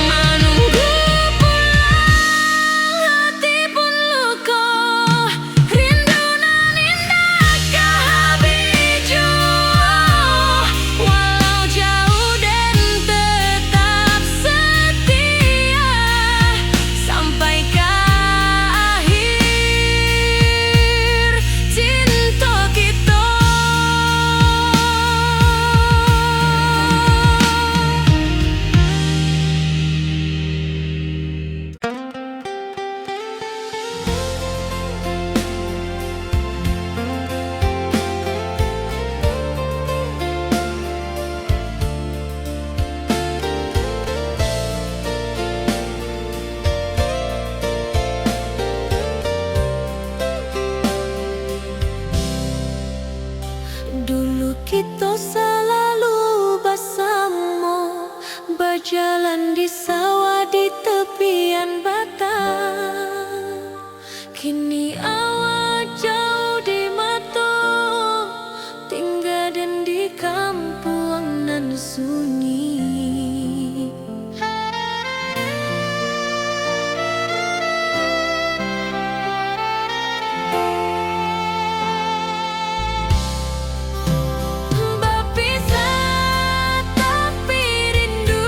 Manunggu pulang, hati pun luko, rindu nan indak ka habih juo. Walau jauh, den tetap setia sampai ka akhir cinto kito. Dulu kito salalu basamo, bajalan di sawah di tepian batang. Kini awak jauah di mato, tingga den di kampuang nan sunyi. Bapisah tapi rindu,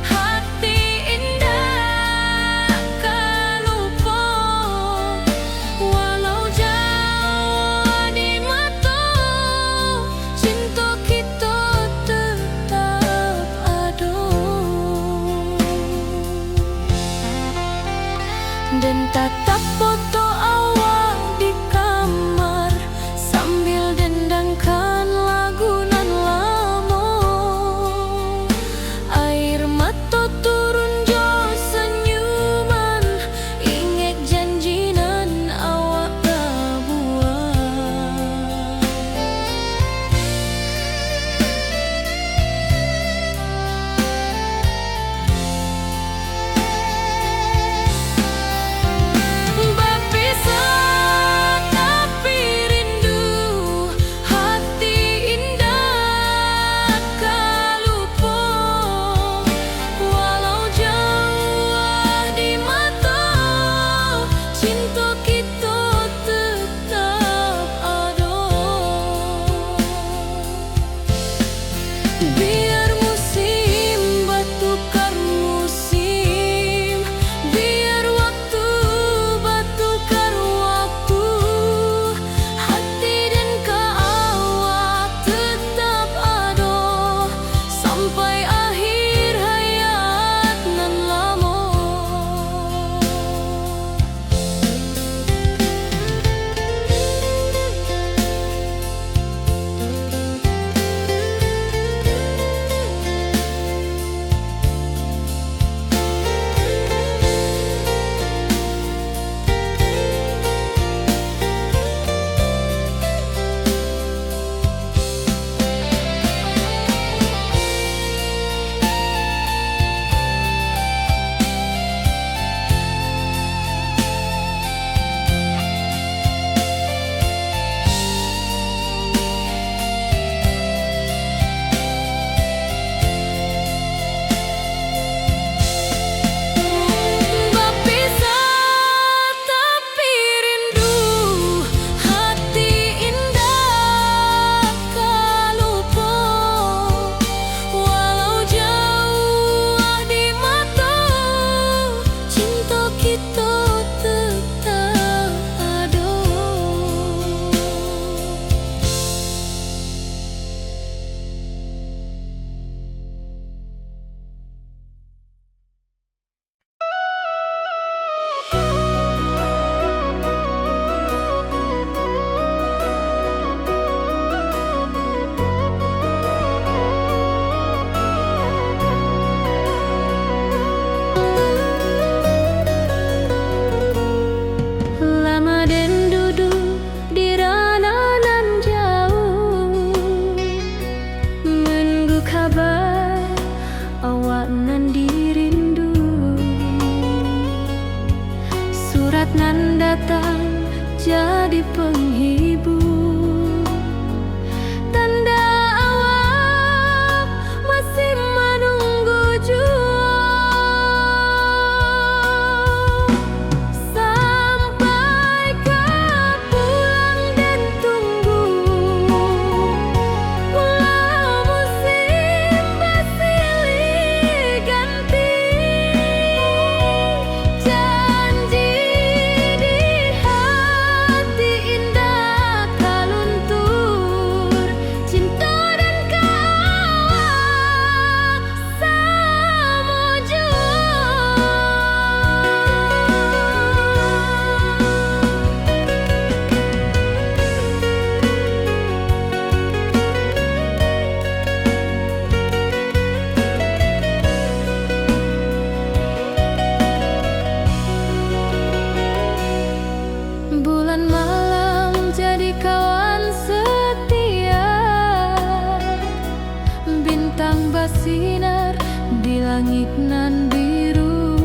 hati indak ka lupo. Walau jauah di mato, cinto kito tetap ado. Den tatap foto awak di kamar, sambil dendangkan lagu nan lamo. Air mato turun jo sanyuman, ingek janji nan awak pabuek. nan dirindu. Surat nan datang jadi penghibur. Tanda awak masih manunggu juo. Sampai ka pulang den tunggu. Pulau musim basilih ganti. Janji di hati indak taluntur. Cinto den ka awak samo juo. Bulan malam jadi kawan setia. Bintang basinar di langik nan biru.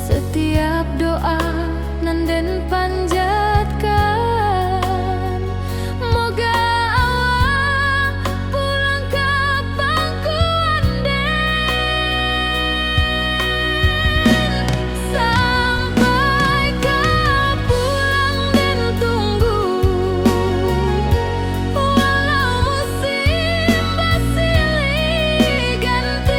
Satiap doa nan den panjatkan, moga awak pulang ka pangkuan den. Sampai ka pulang den tunggu. Walau musim basilih ganti.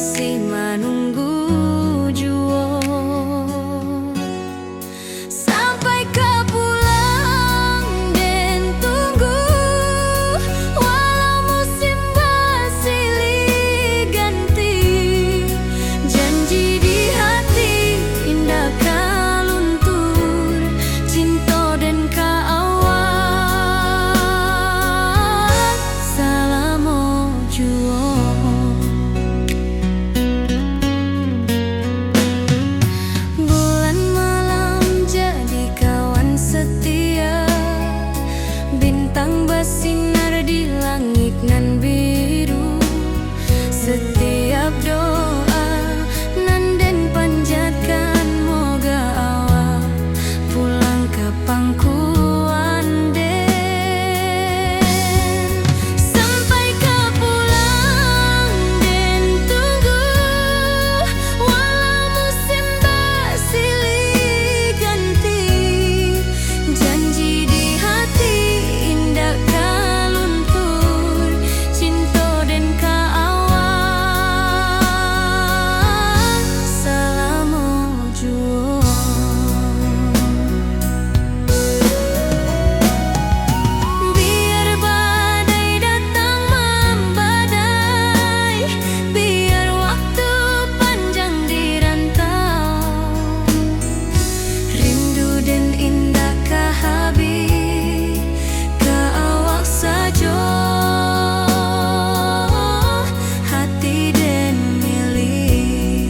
masih manunggu juo. Sampai ka pulang den tunggu, walau musim basilih ganti. Janji di hati indak ka luntur, cinto den ka awak salamo juo. Bulan malam jadi kawan setia, bintang basinar di langik nan biru. Setiap doa nan den panjatkan, moga awak pulang ka pangkuan den. Sampai ka pulang den tunggu, walau musim basilih ganti. Janji di hati indak ka luntur, cinto den ka awak salamo juo. Biar badai datang mambadai, biar waktu panjang di rantau, rindu den indak ka habih, ka awak sajo hati den milik.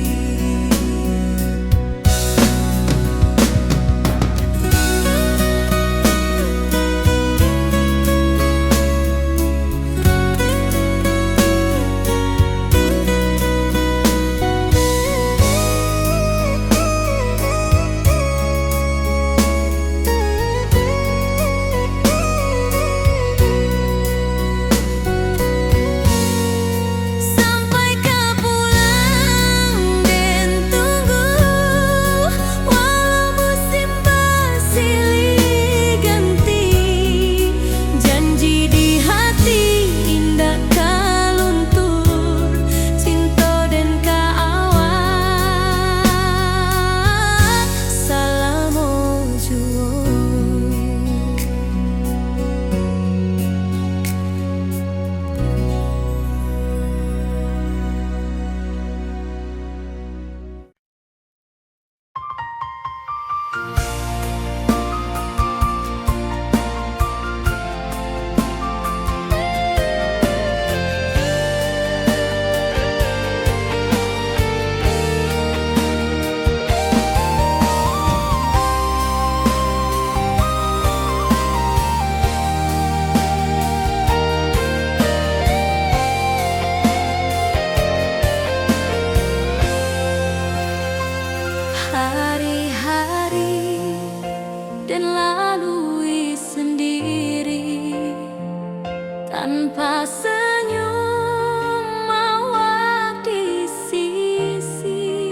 Sampai ka pulang den tunggu, walau musim basilih ganti. Janji di hati indak ka luntur, cinto den ka awak salamo juo. Hari-hari den lalui sendiri, tanpa senyum awak di sisi.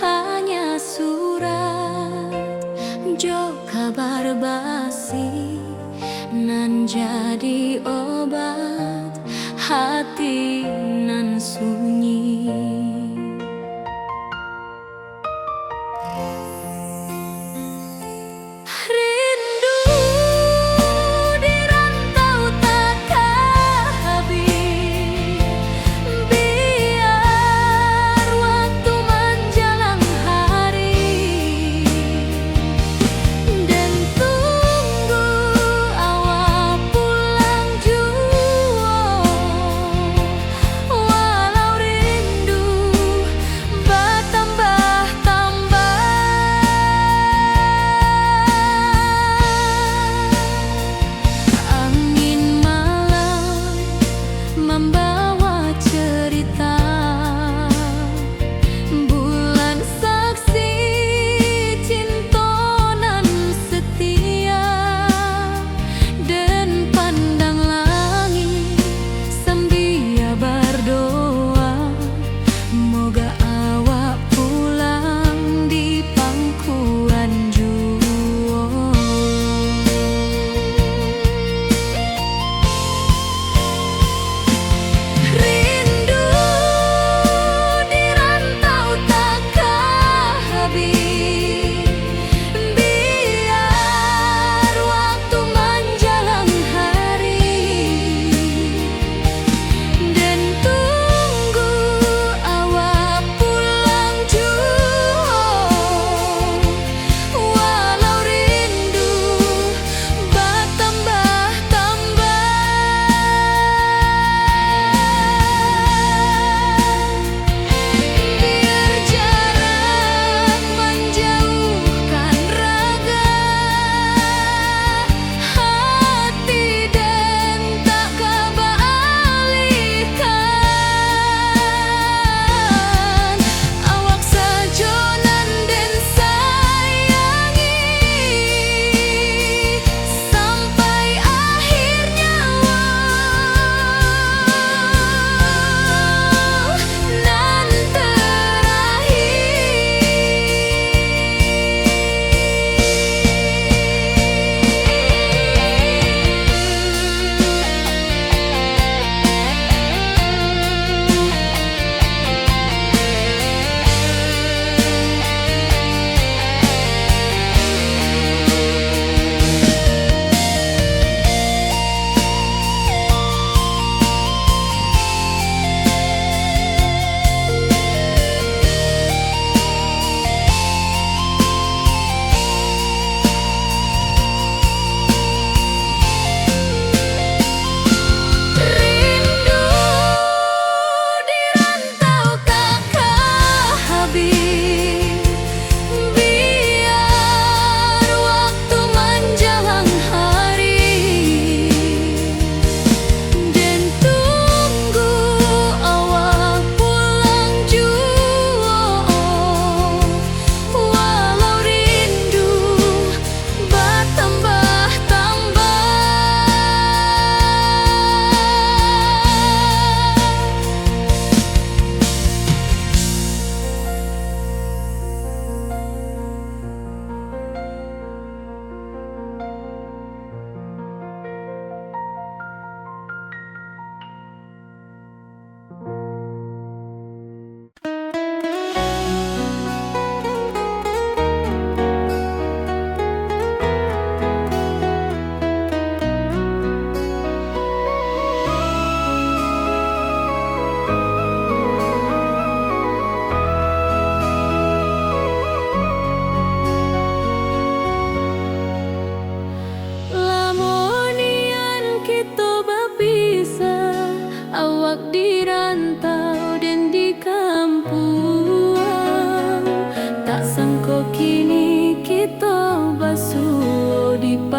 Hanya surat jo kabar basi nan jadi obat hati nan sunyi. Rindu di rantau takah habih, biar waktu manjalang hari, den tunggu awak pulang jua.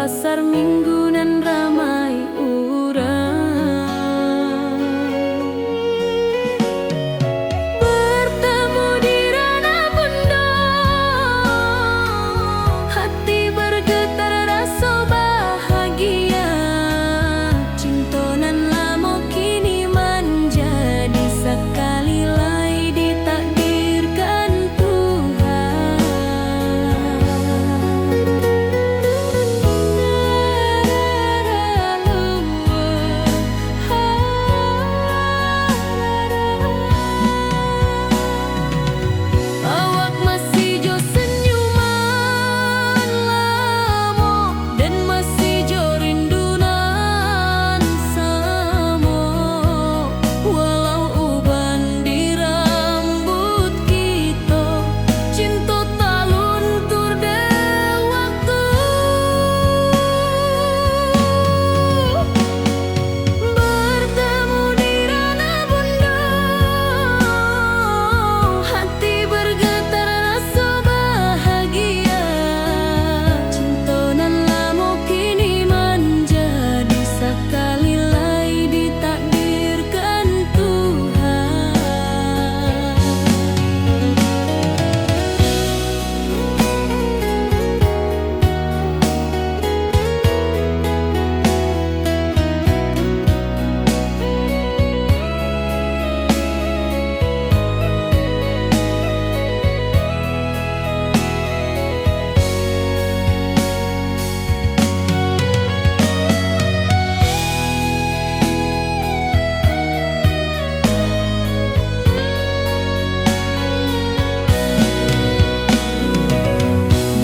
Pasar Minggu nan ramai urang. Bertemu di Ranah Bundo, hati bergetar raso bahagia. Cinto nan lamo kini manjadi sakali lai ditakdirkan Tuhan. Awak masih jo senyuman lamo, dan masih jo rindu nan samo. Walau uban di rambuik kito, cinto taluntur dek waktu. Bertemu di Ranah Bundo, hati bergetar raso bahagia. Cinto nan lamo kini manjadi sakali lai ditakdirkan Tuhan.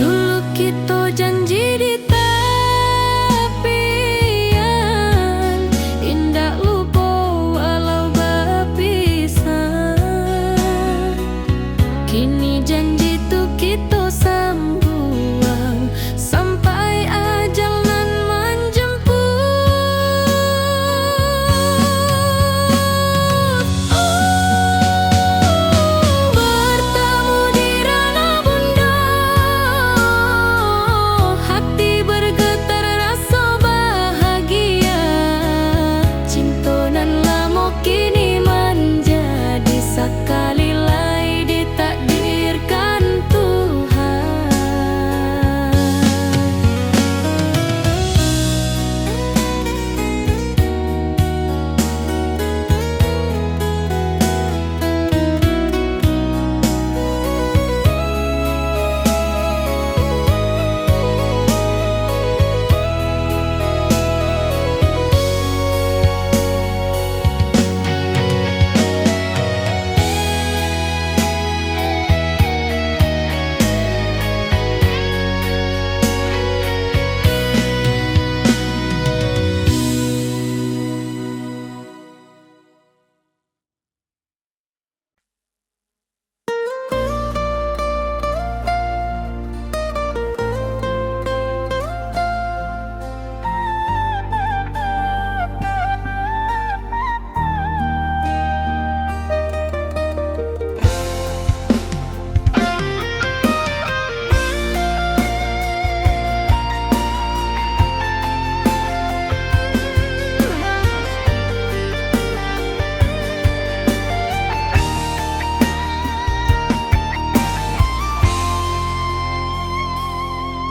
Dulu kito janji di tapian, indak lupo walau bapisah. Kini janji tu kito sambuang, sampai ajal nan manjemput. Bertemu di Ranah Bundo, hati bergetar raso bahagia. Cinto nan lamo kini manjadi sakali lai ditakdirkan Tuhan.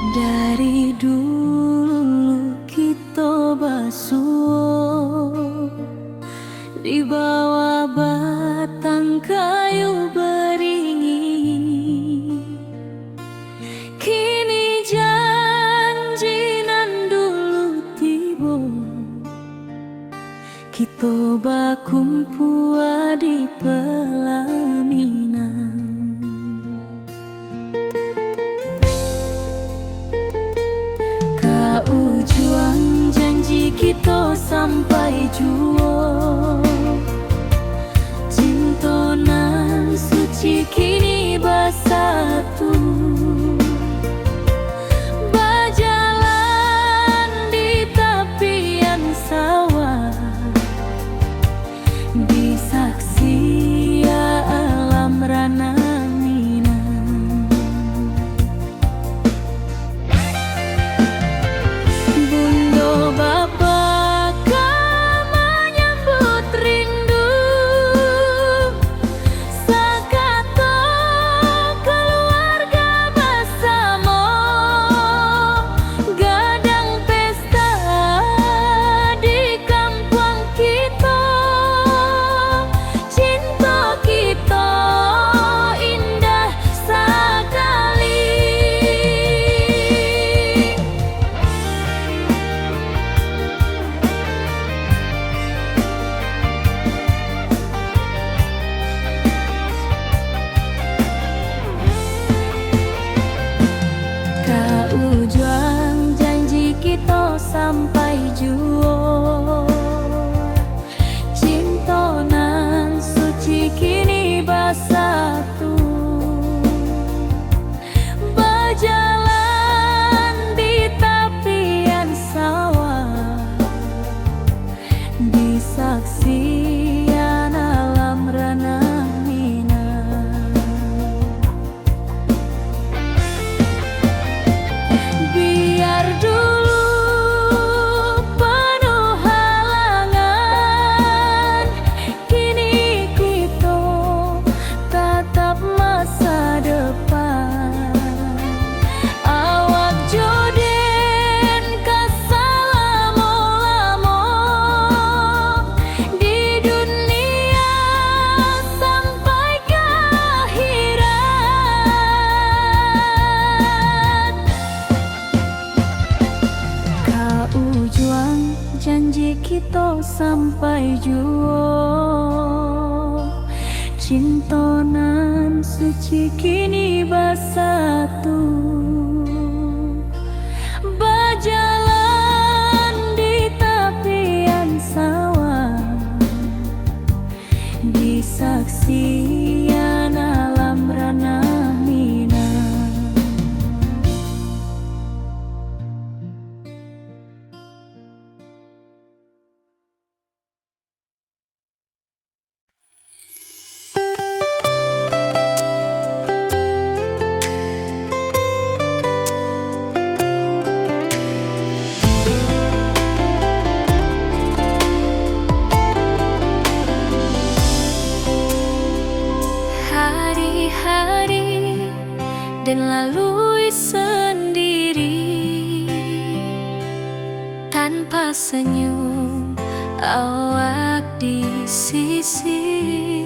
Dari dulu kito basuo di bawah batang kayu baringin. Kini janji nan dulu tibo, kito bakumpua di palaminan. Ka ujuang janji kito sampai juo. Cinto nan suci kini basatu. Bajalan di tapian sawah, disaksi alam Ranah Minang. sampai juo. Cinto nan suci kini basatu, bajalan di tapian sawah, di saksian alam ranah Minang. Biar dulu panuh halangan, kini kito tatap masa depan. Awak jo den ka salamo-lamo di dunia sampai ka akhirat. Ka ujuang janji kito sampai juo. Cinto nan suci kini basatu, bajalan di tapian sawah, di saksian alam ranah Minang. Hari-hari den lalui sandiri, tanpa senyum awak di sisi.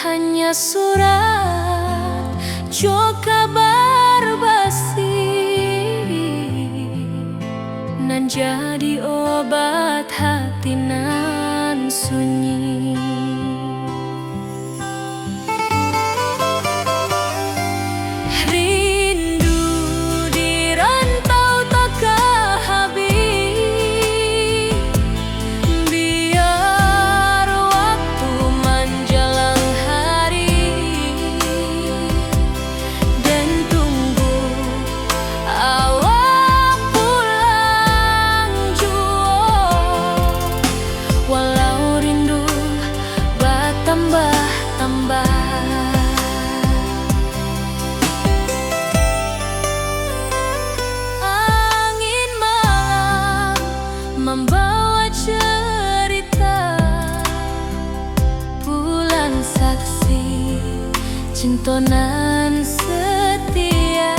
Hanya surat jo kabar basi, nan jadi obat hati nan sunyi. Rindu di rantau takah habih, biar waktu manjalang hari, den tunggu awak pulang juo, walau rindu batambah-tambah. Angin malam mambawa cerita, pulang saksi cinto nan setia.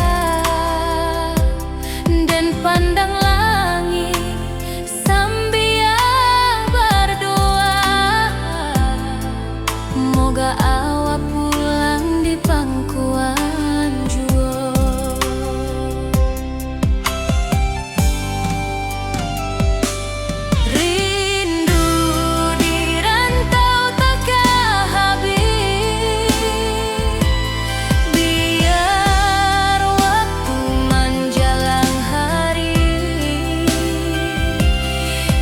Den pandang langik sambia bardoa, moga awak pulang di pangkuan juo. Rindu di rantau takah habih, biar waktu manjalang hari,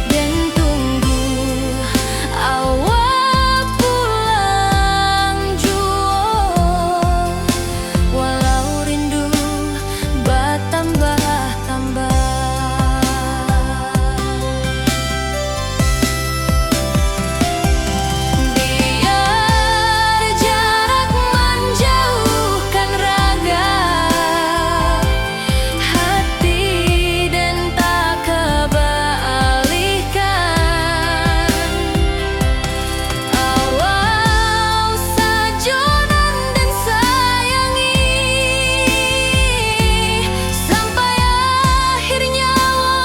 den tunggu awak pulang juo, walau rindu batambah-tambah. Biar jarak manjauhkan raga, hati den tak ka baalihkan. Awak sajo nan den sayangi, sampai akhir nyawa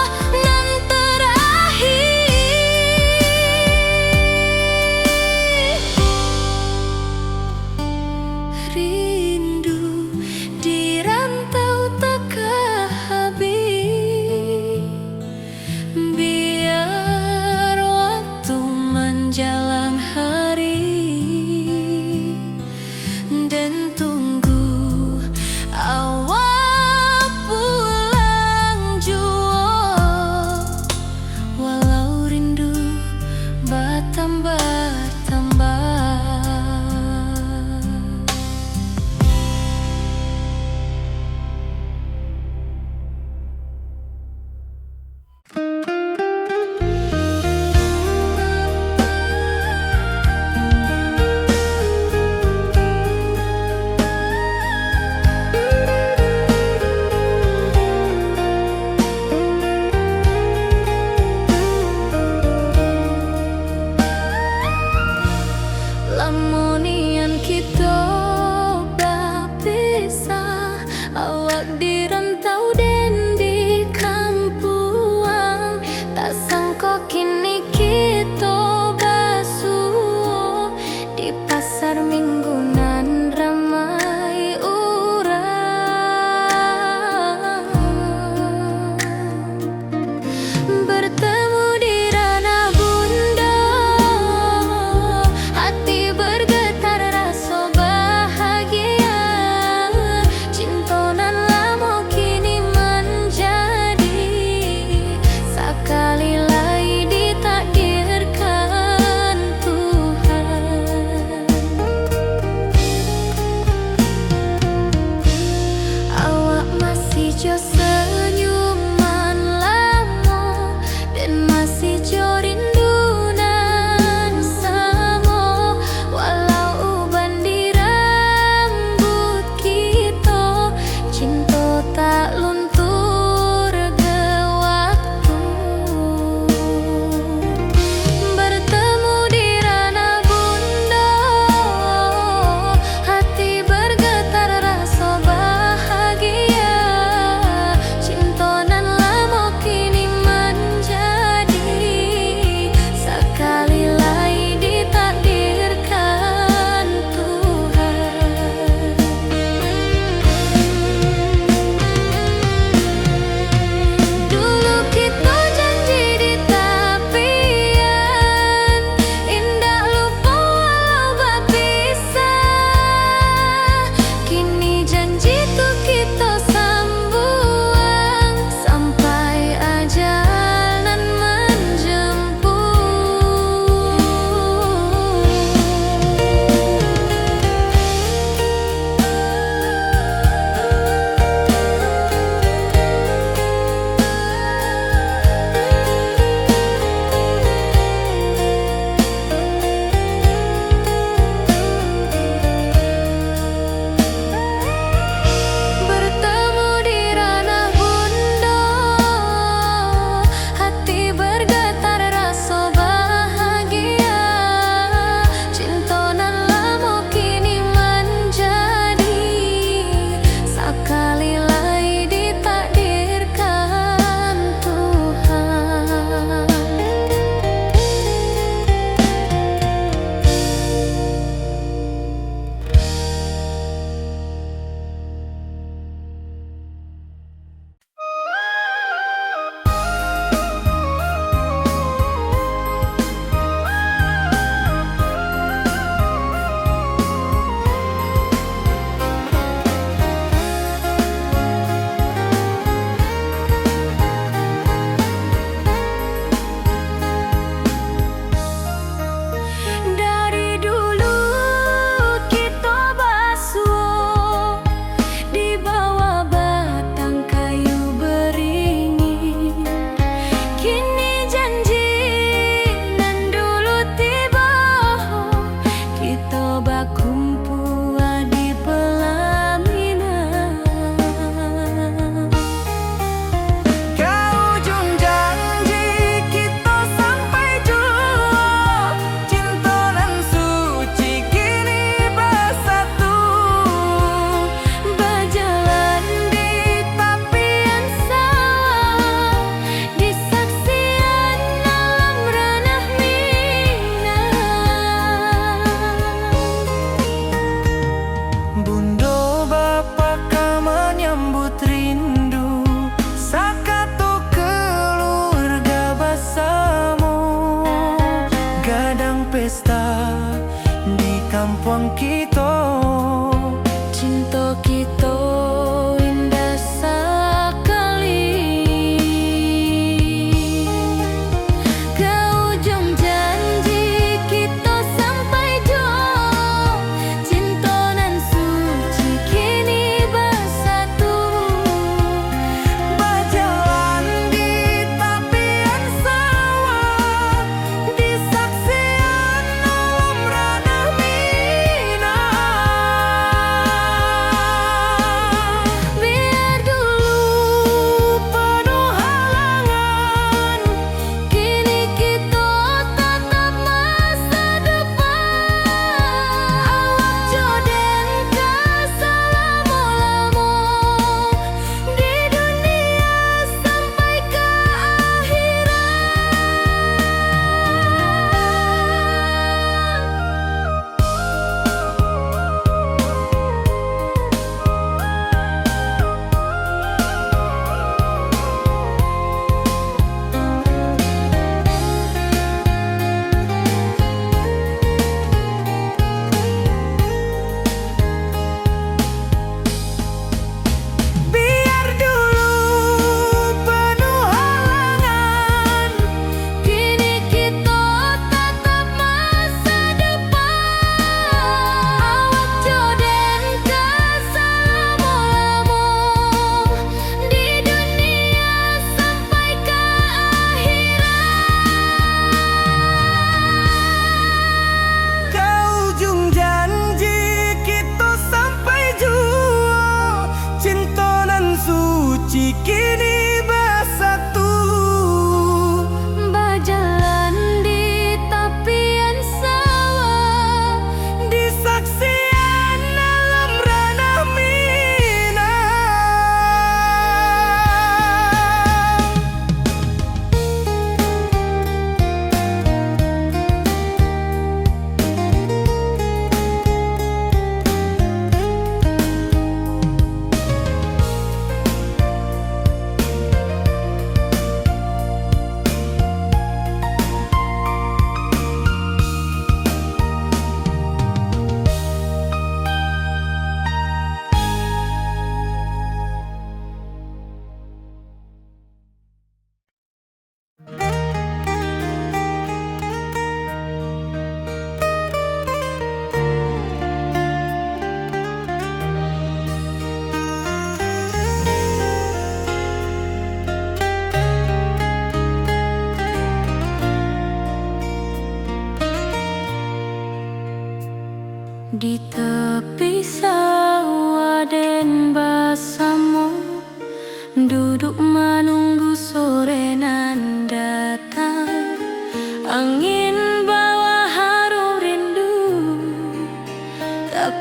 nan terakhir. Rindu di rantau takah habih, biar waktu manjalang hari, den tunggu awak pulang juo,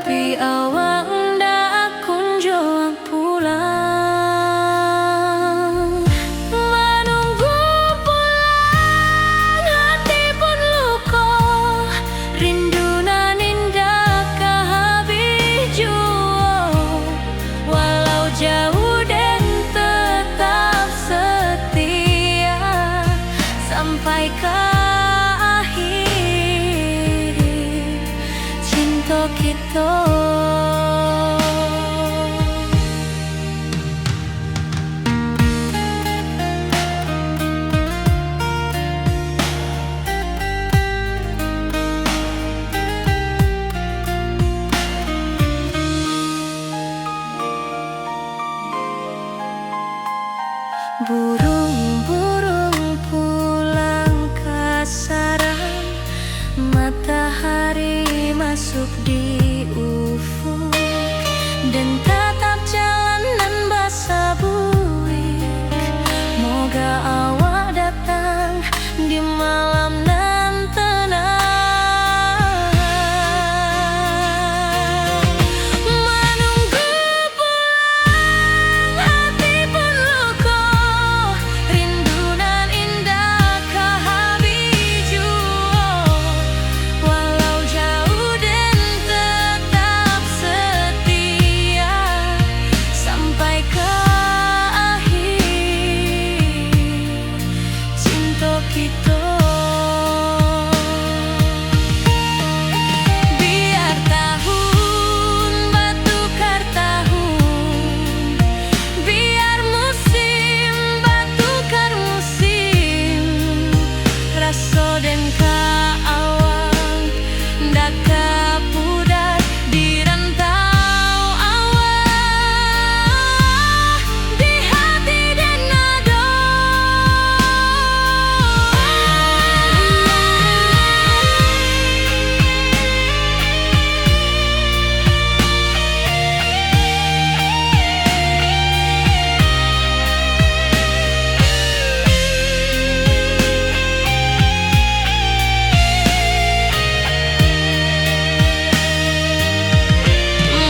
Tapi awak ndak kunjuang pulang. Manunggu pulang, hati pun luko. Rindu nan indak ka habih juo. Walau jauah den tetap setia sampai ka akhir cinto kito. Burung-burung pulang ka sarang, matahari masuk di ufuk, den tatap jalan nan basabuik. Moga awak datang di malam nan tenang. Manunggu pulang, hati pun luko. Rindu nan indak ka habih juo. Walau jauah, den tetap setia sampai ka akhir cinto kito. Biar tahun batukar tahun, biar musim batukar musim, raso den ka awak ndak ka pudar di rantau awak, di hati den ado.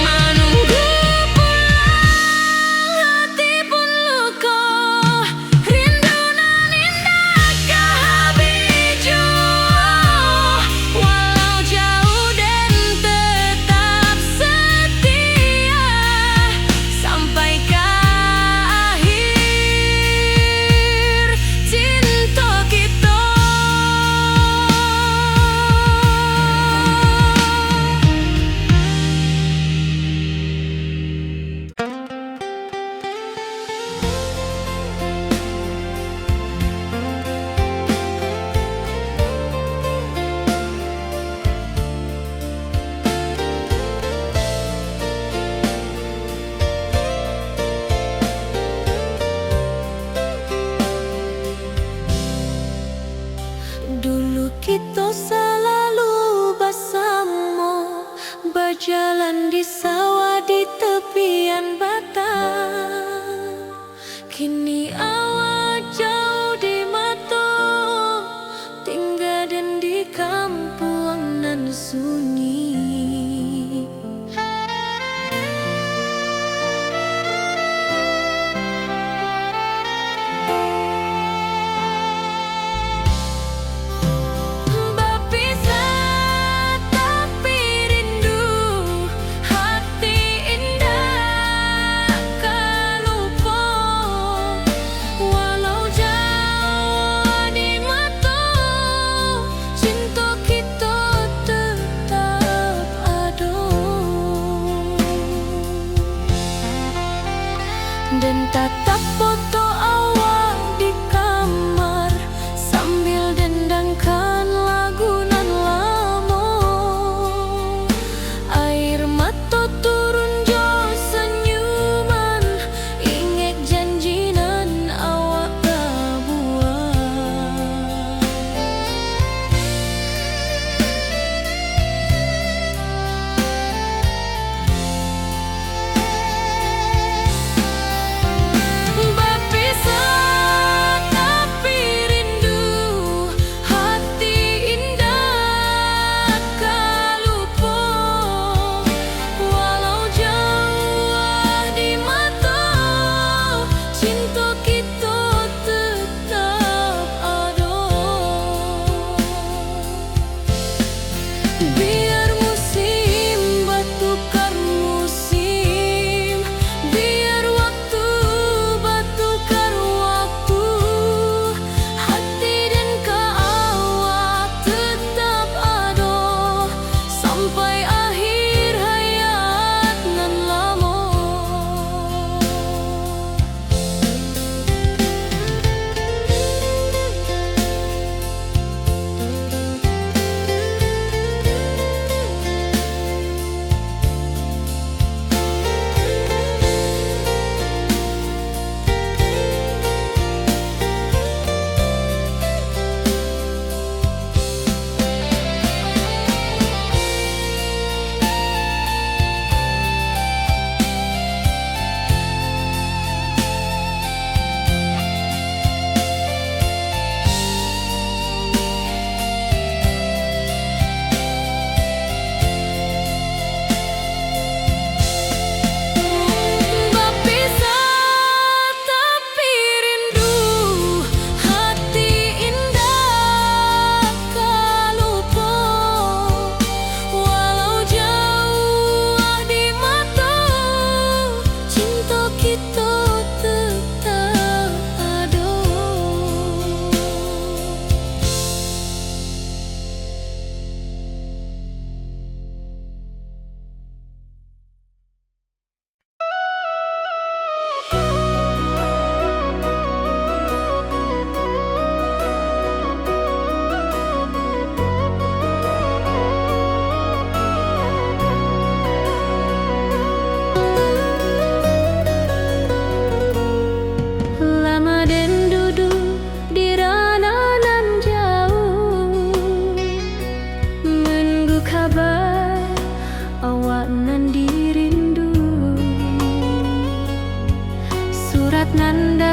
Manunggu pulang, hati pun luko. Rindu nan indak ka habih juo. Walau jauah, den tetap setia sampai ka akhir cinto kito. Dulu kito salalu basamo, bajalan di sawah di tepian batang. Kini awak jauah di mato, tingga den di kampuang nan sunyi. Bapisah tapi rindu, hati indak ka lupo. Walau jauah di mato, cinto kito tetap ado. Den tatap foto awak di kamar, sambil dendangkan lagu nan lamo. Air mato turun jo sanyuman, ingek janji nan awak tabuek.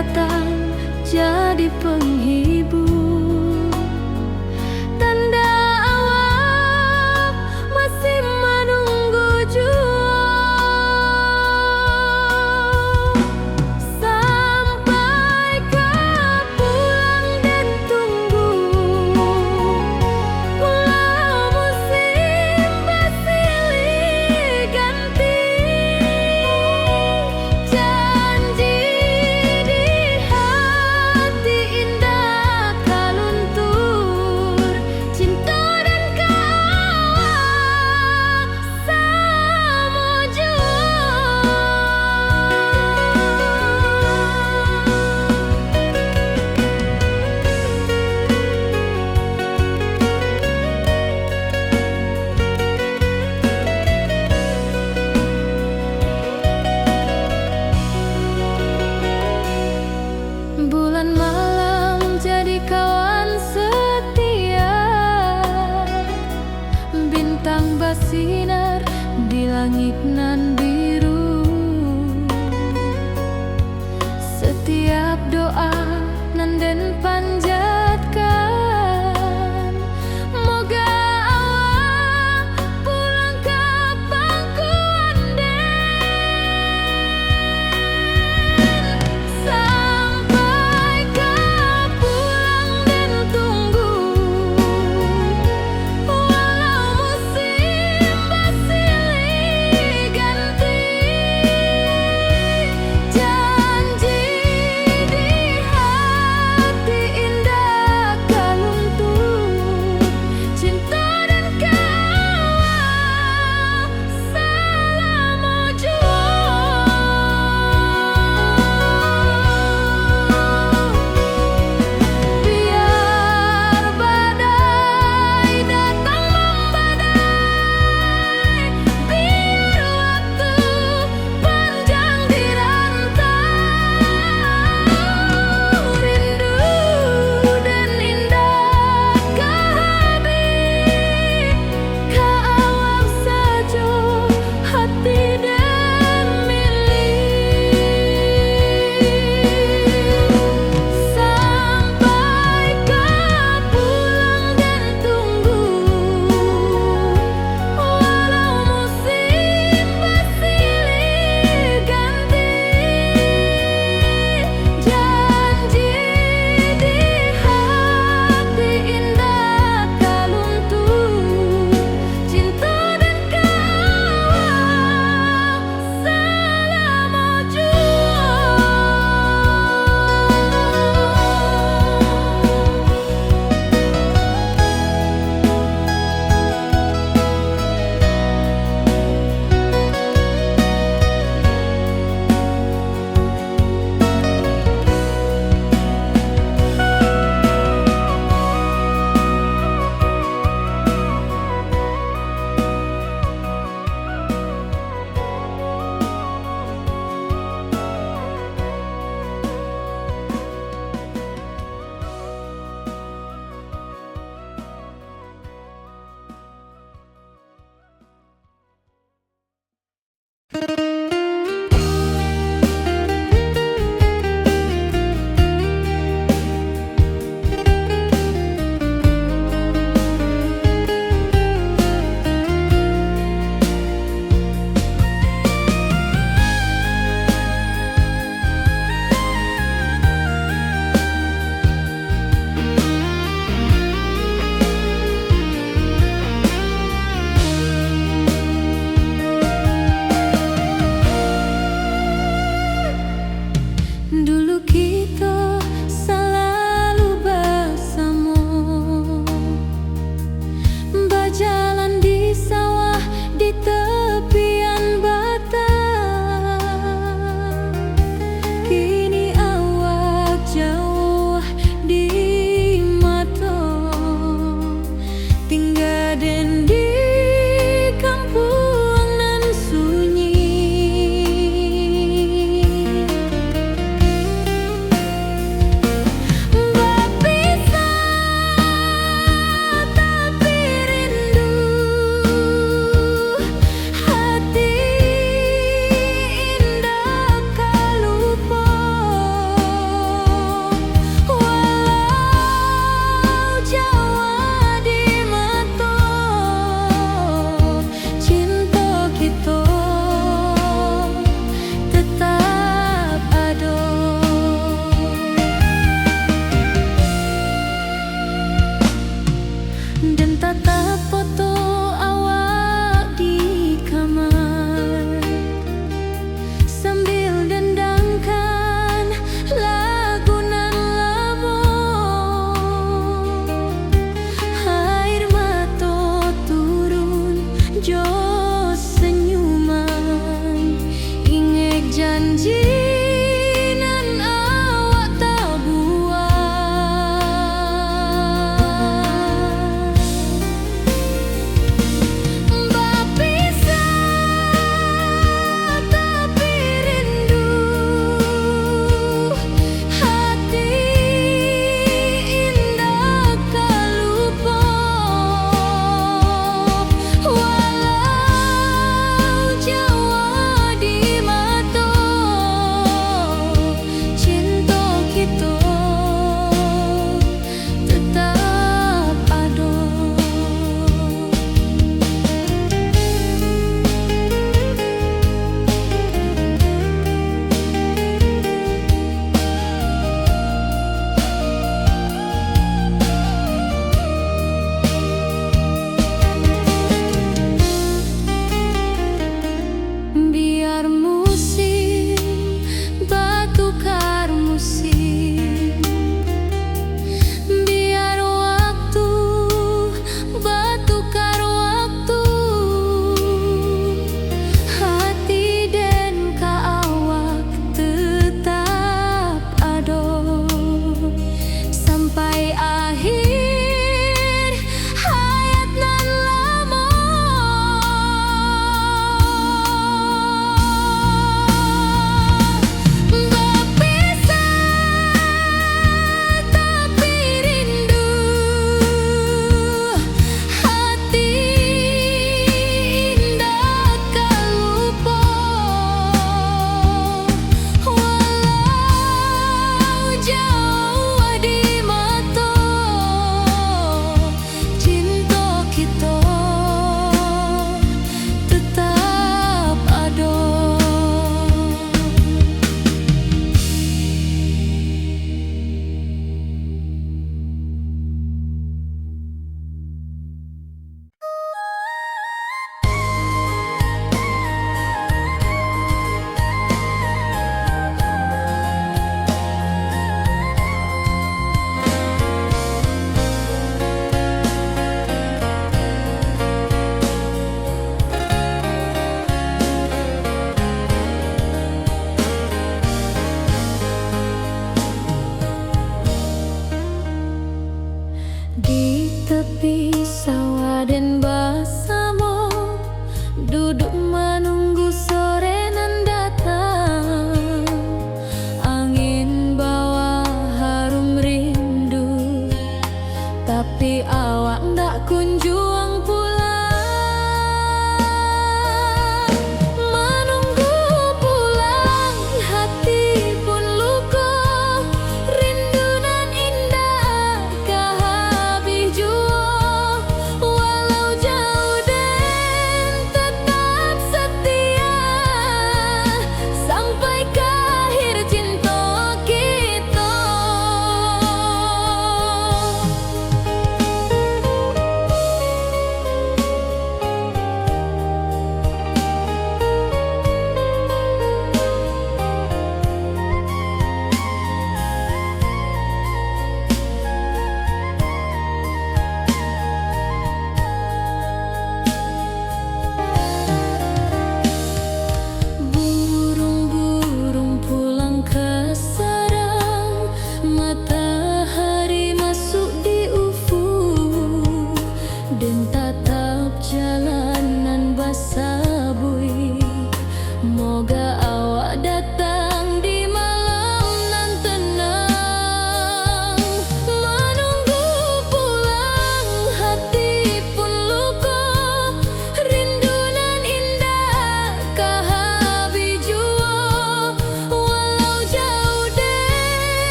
datang jadi penghibur. Tanda awak masih manunggu juo. Sampai ka pulang den tunggu, pulau musim basilih ganti. Janji di hati indah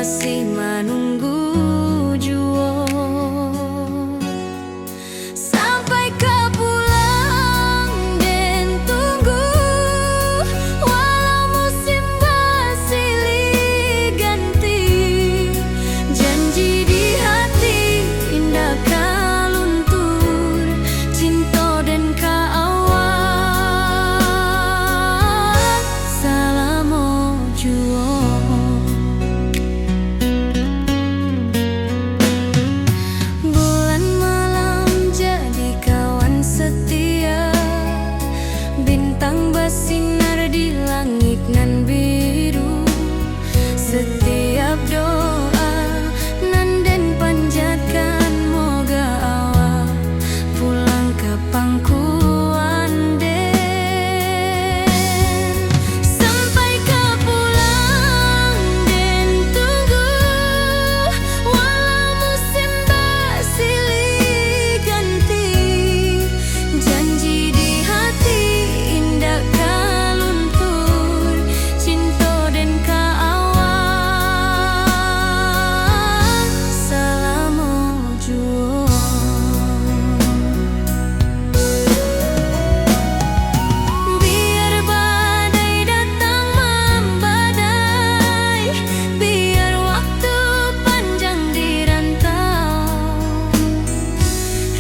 masih manunggu juo. Sampai ka pulang den tunggu, walau musim basilih ganti. Janji di hati indak ka luntur, cinto den ka awak salamo juo. Bulan malam jadi kawan setia, bintang basinar di langik nan biru. Setiap doa nan den panjatkan, moga awak pulang ka pangkuan den. Sampai ka pulang den tunggu, walau musim basilih ganti. Janji di hati indak ka luntur, cinto den ka awak salamo juo. Biar badai datang mambadai, biar waktu panjang di rantau,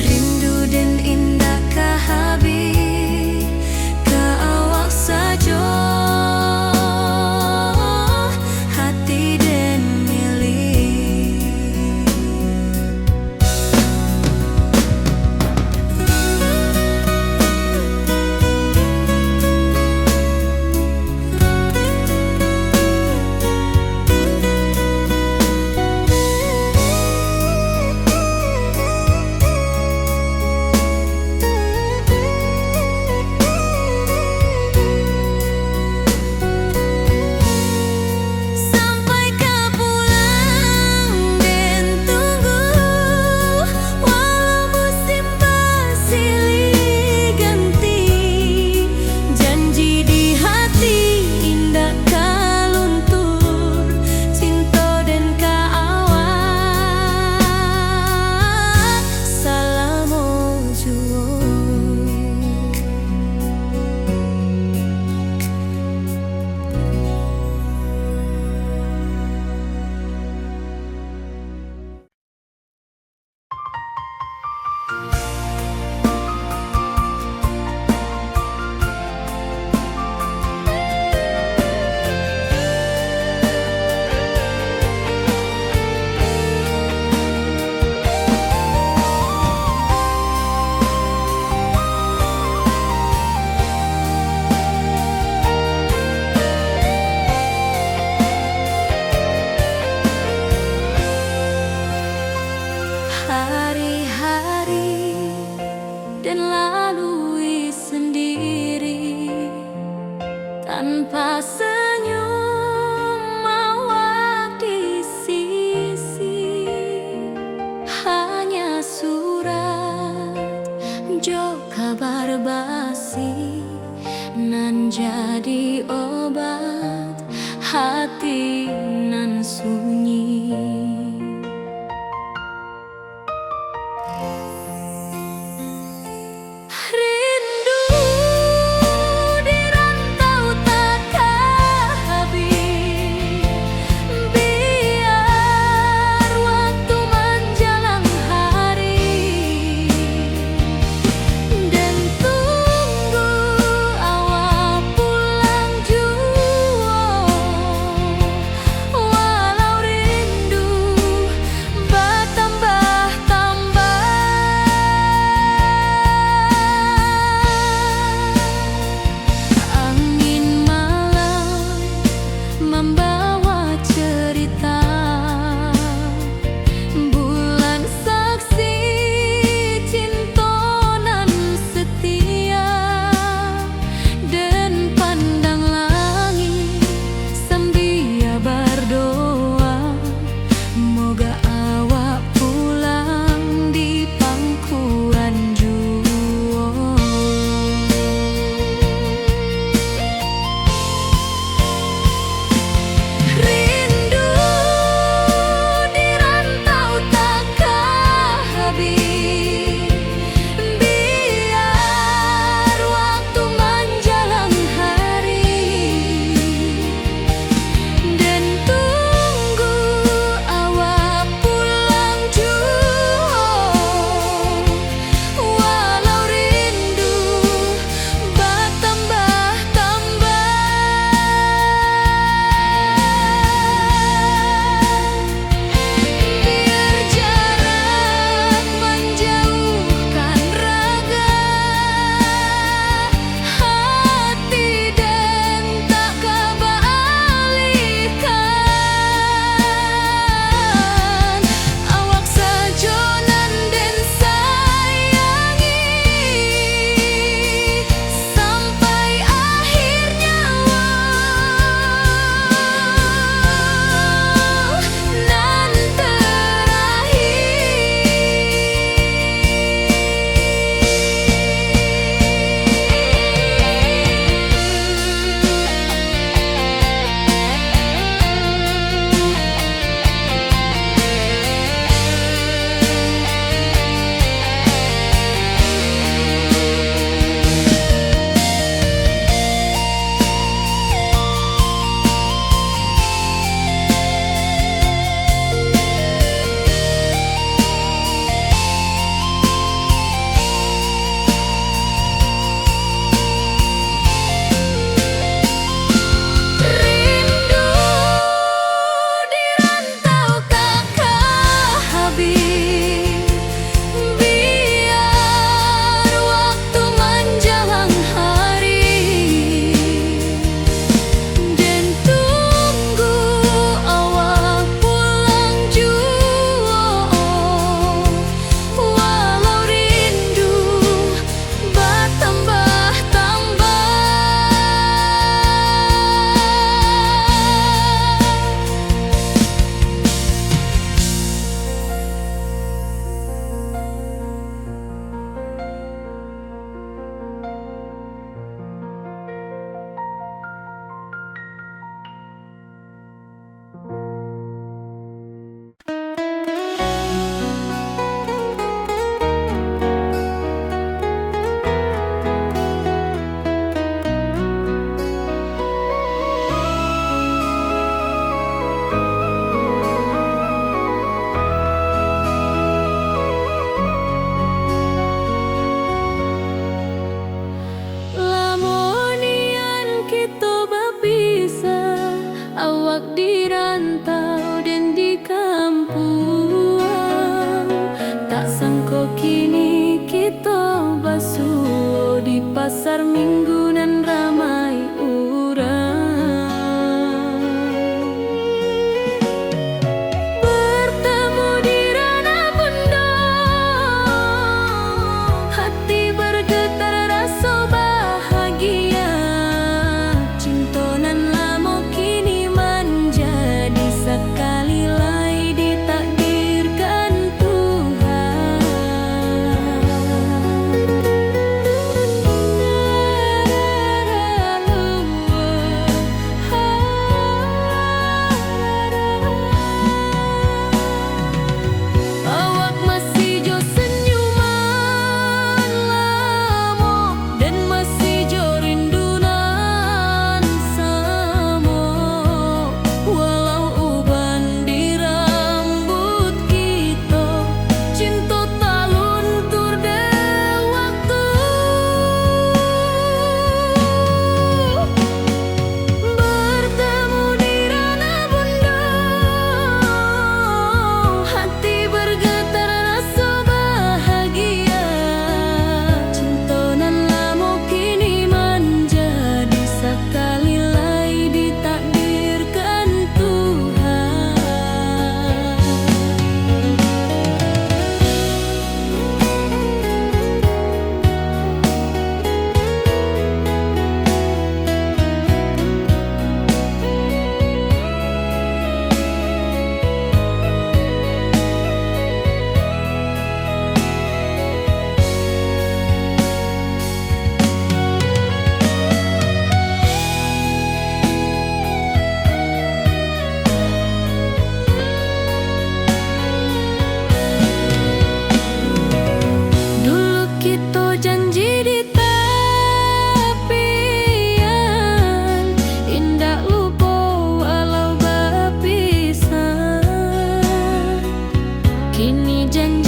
rindu den indak ka habih, ka awak sajo hati den milik. Sampai ka pulang den tunggu, walau musim basilih ganti. Janji di hati indak ka luntur, cinto den ka awak salamo juo. Hari-hari den lalui sendiri, tanpa senyum awak di sisi. Hanya surat jo kabar basi nan jadi obat hati nan sunyi. Rindu di rantau takah habih, biar waktu manjalang hari, den tunggu awak pulang juo. Pasar Minggu nan ramai urang. Bertemu di Ranah Bundong, hati bergetar raso bahagia. Cinto nan lamo kini manjadi sakali lai ditakdirkan Tuhan. Awak masih jo senyuman lamo, dan masih jo rindu nan samo. Walau uban di rambuik kito, cinto taluntur dek wakatu. Bertemu di Ranah Bundong, hati bergetar raso bahagia. Cinto nan lamo kini manjadi sakali lai ditakdirkan Tuhan. Dulu kito janji di tapian, indak lupo walau bapisah. Kini janji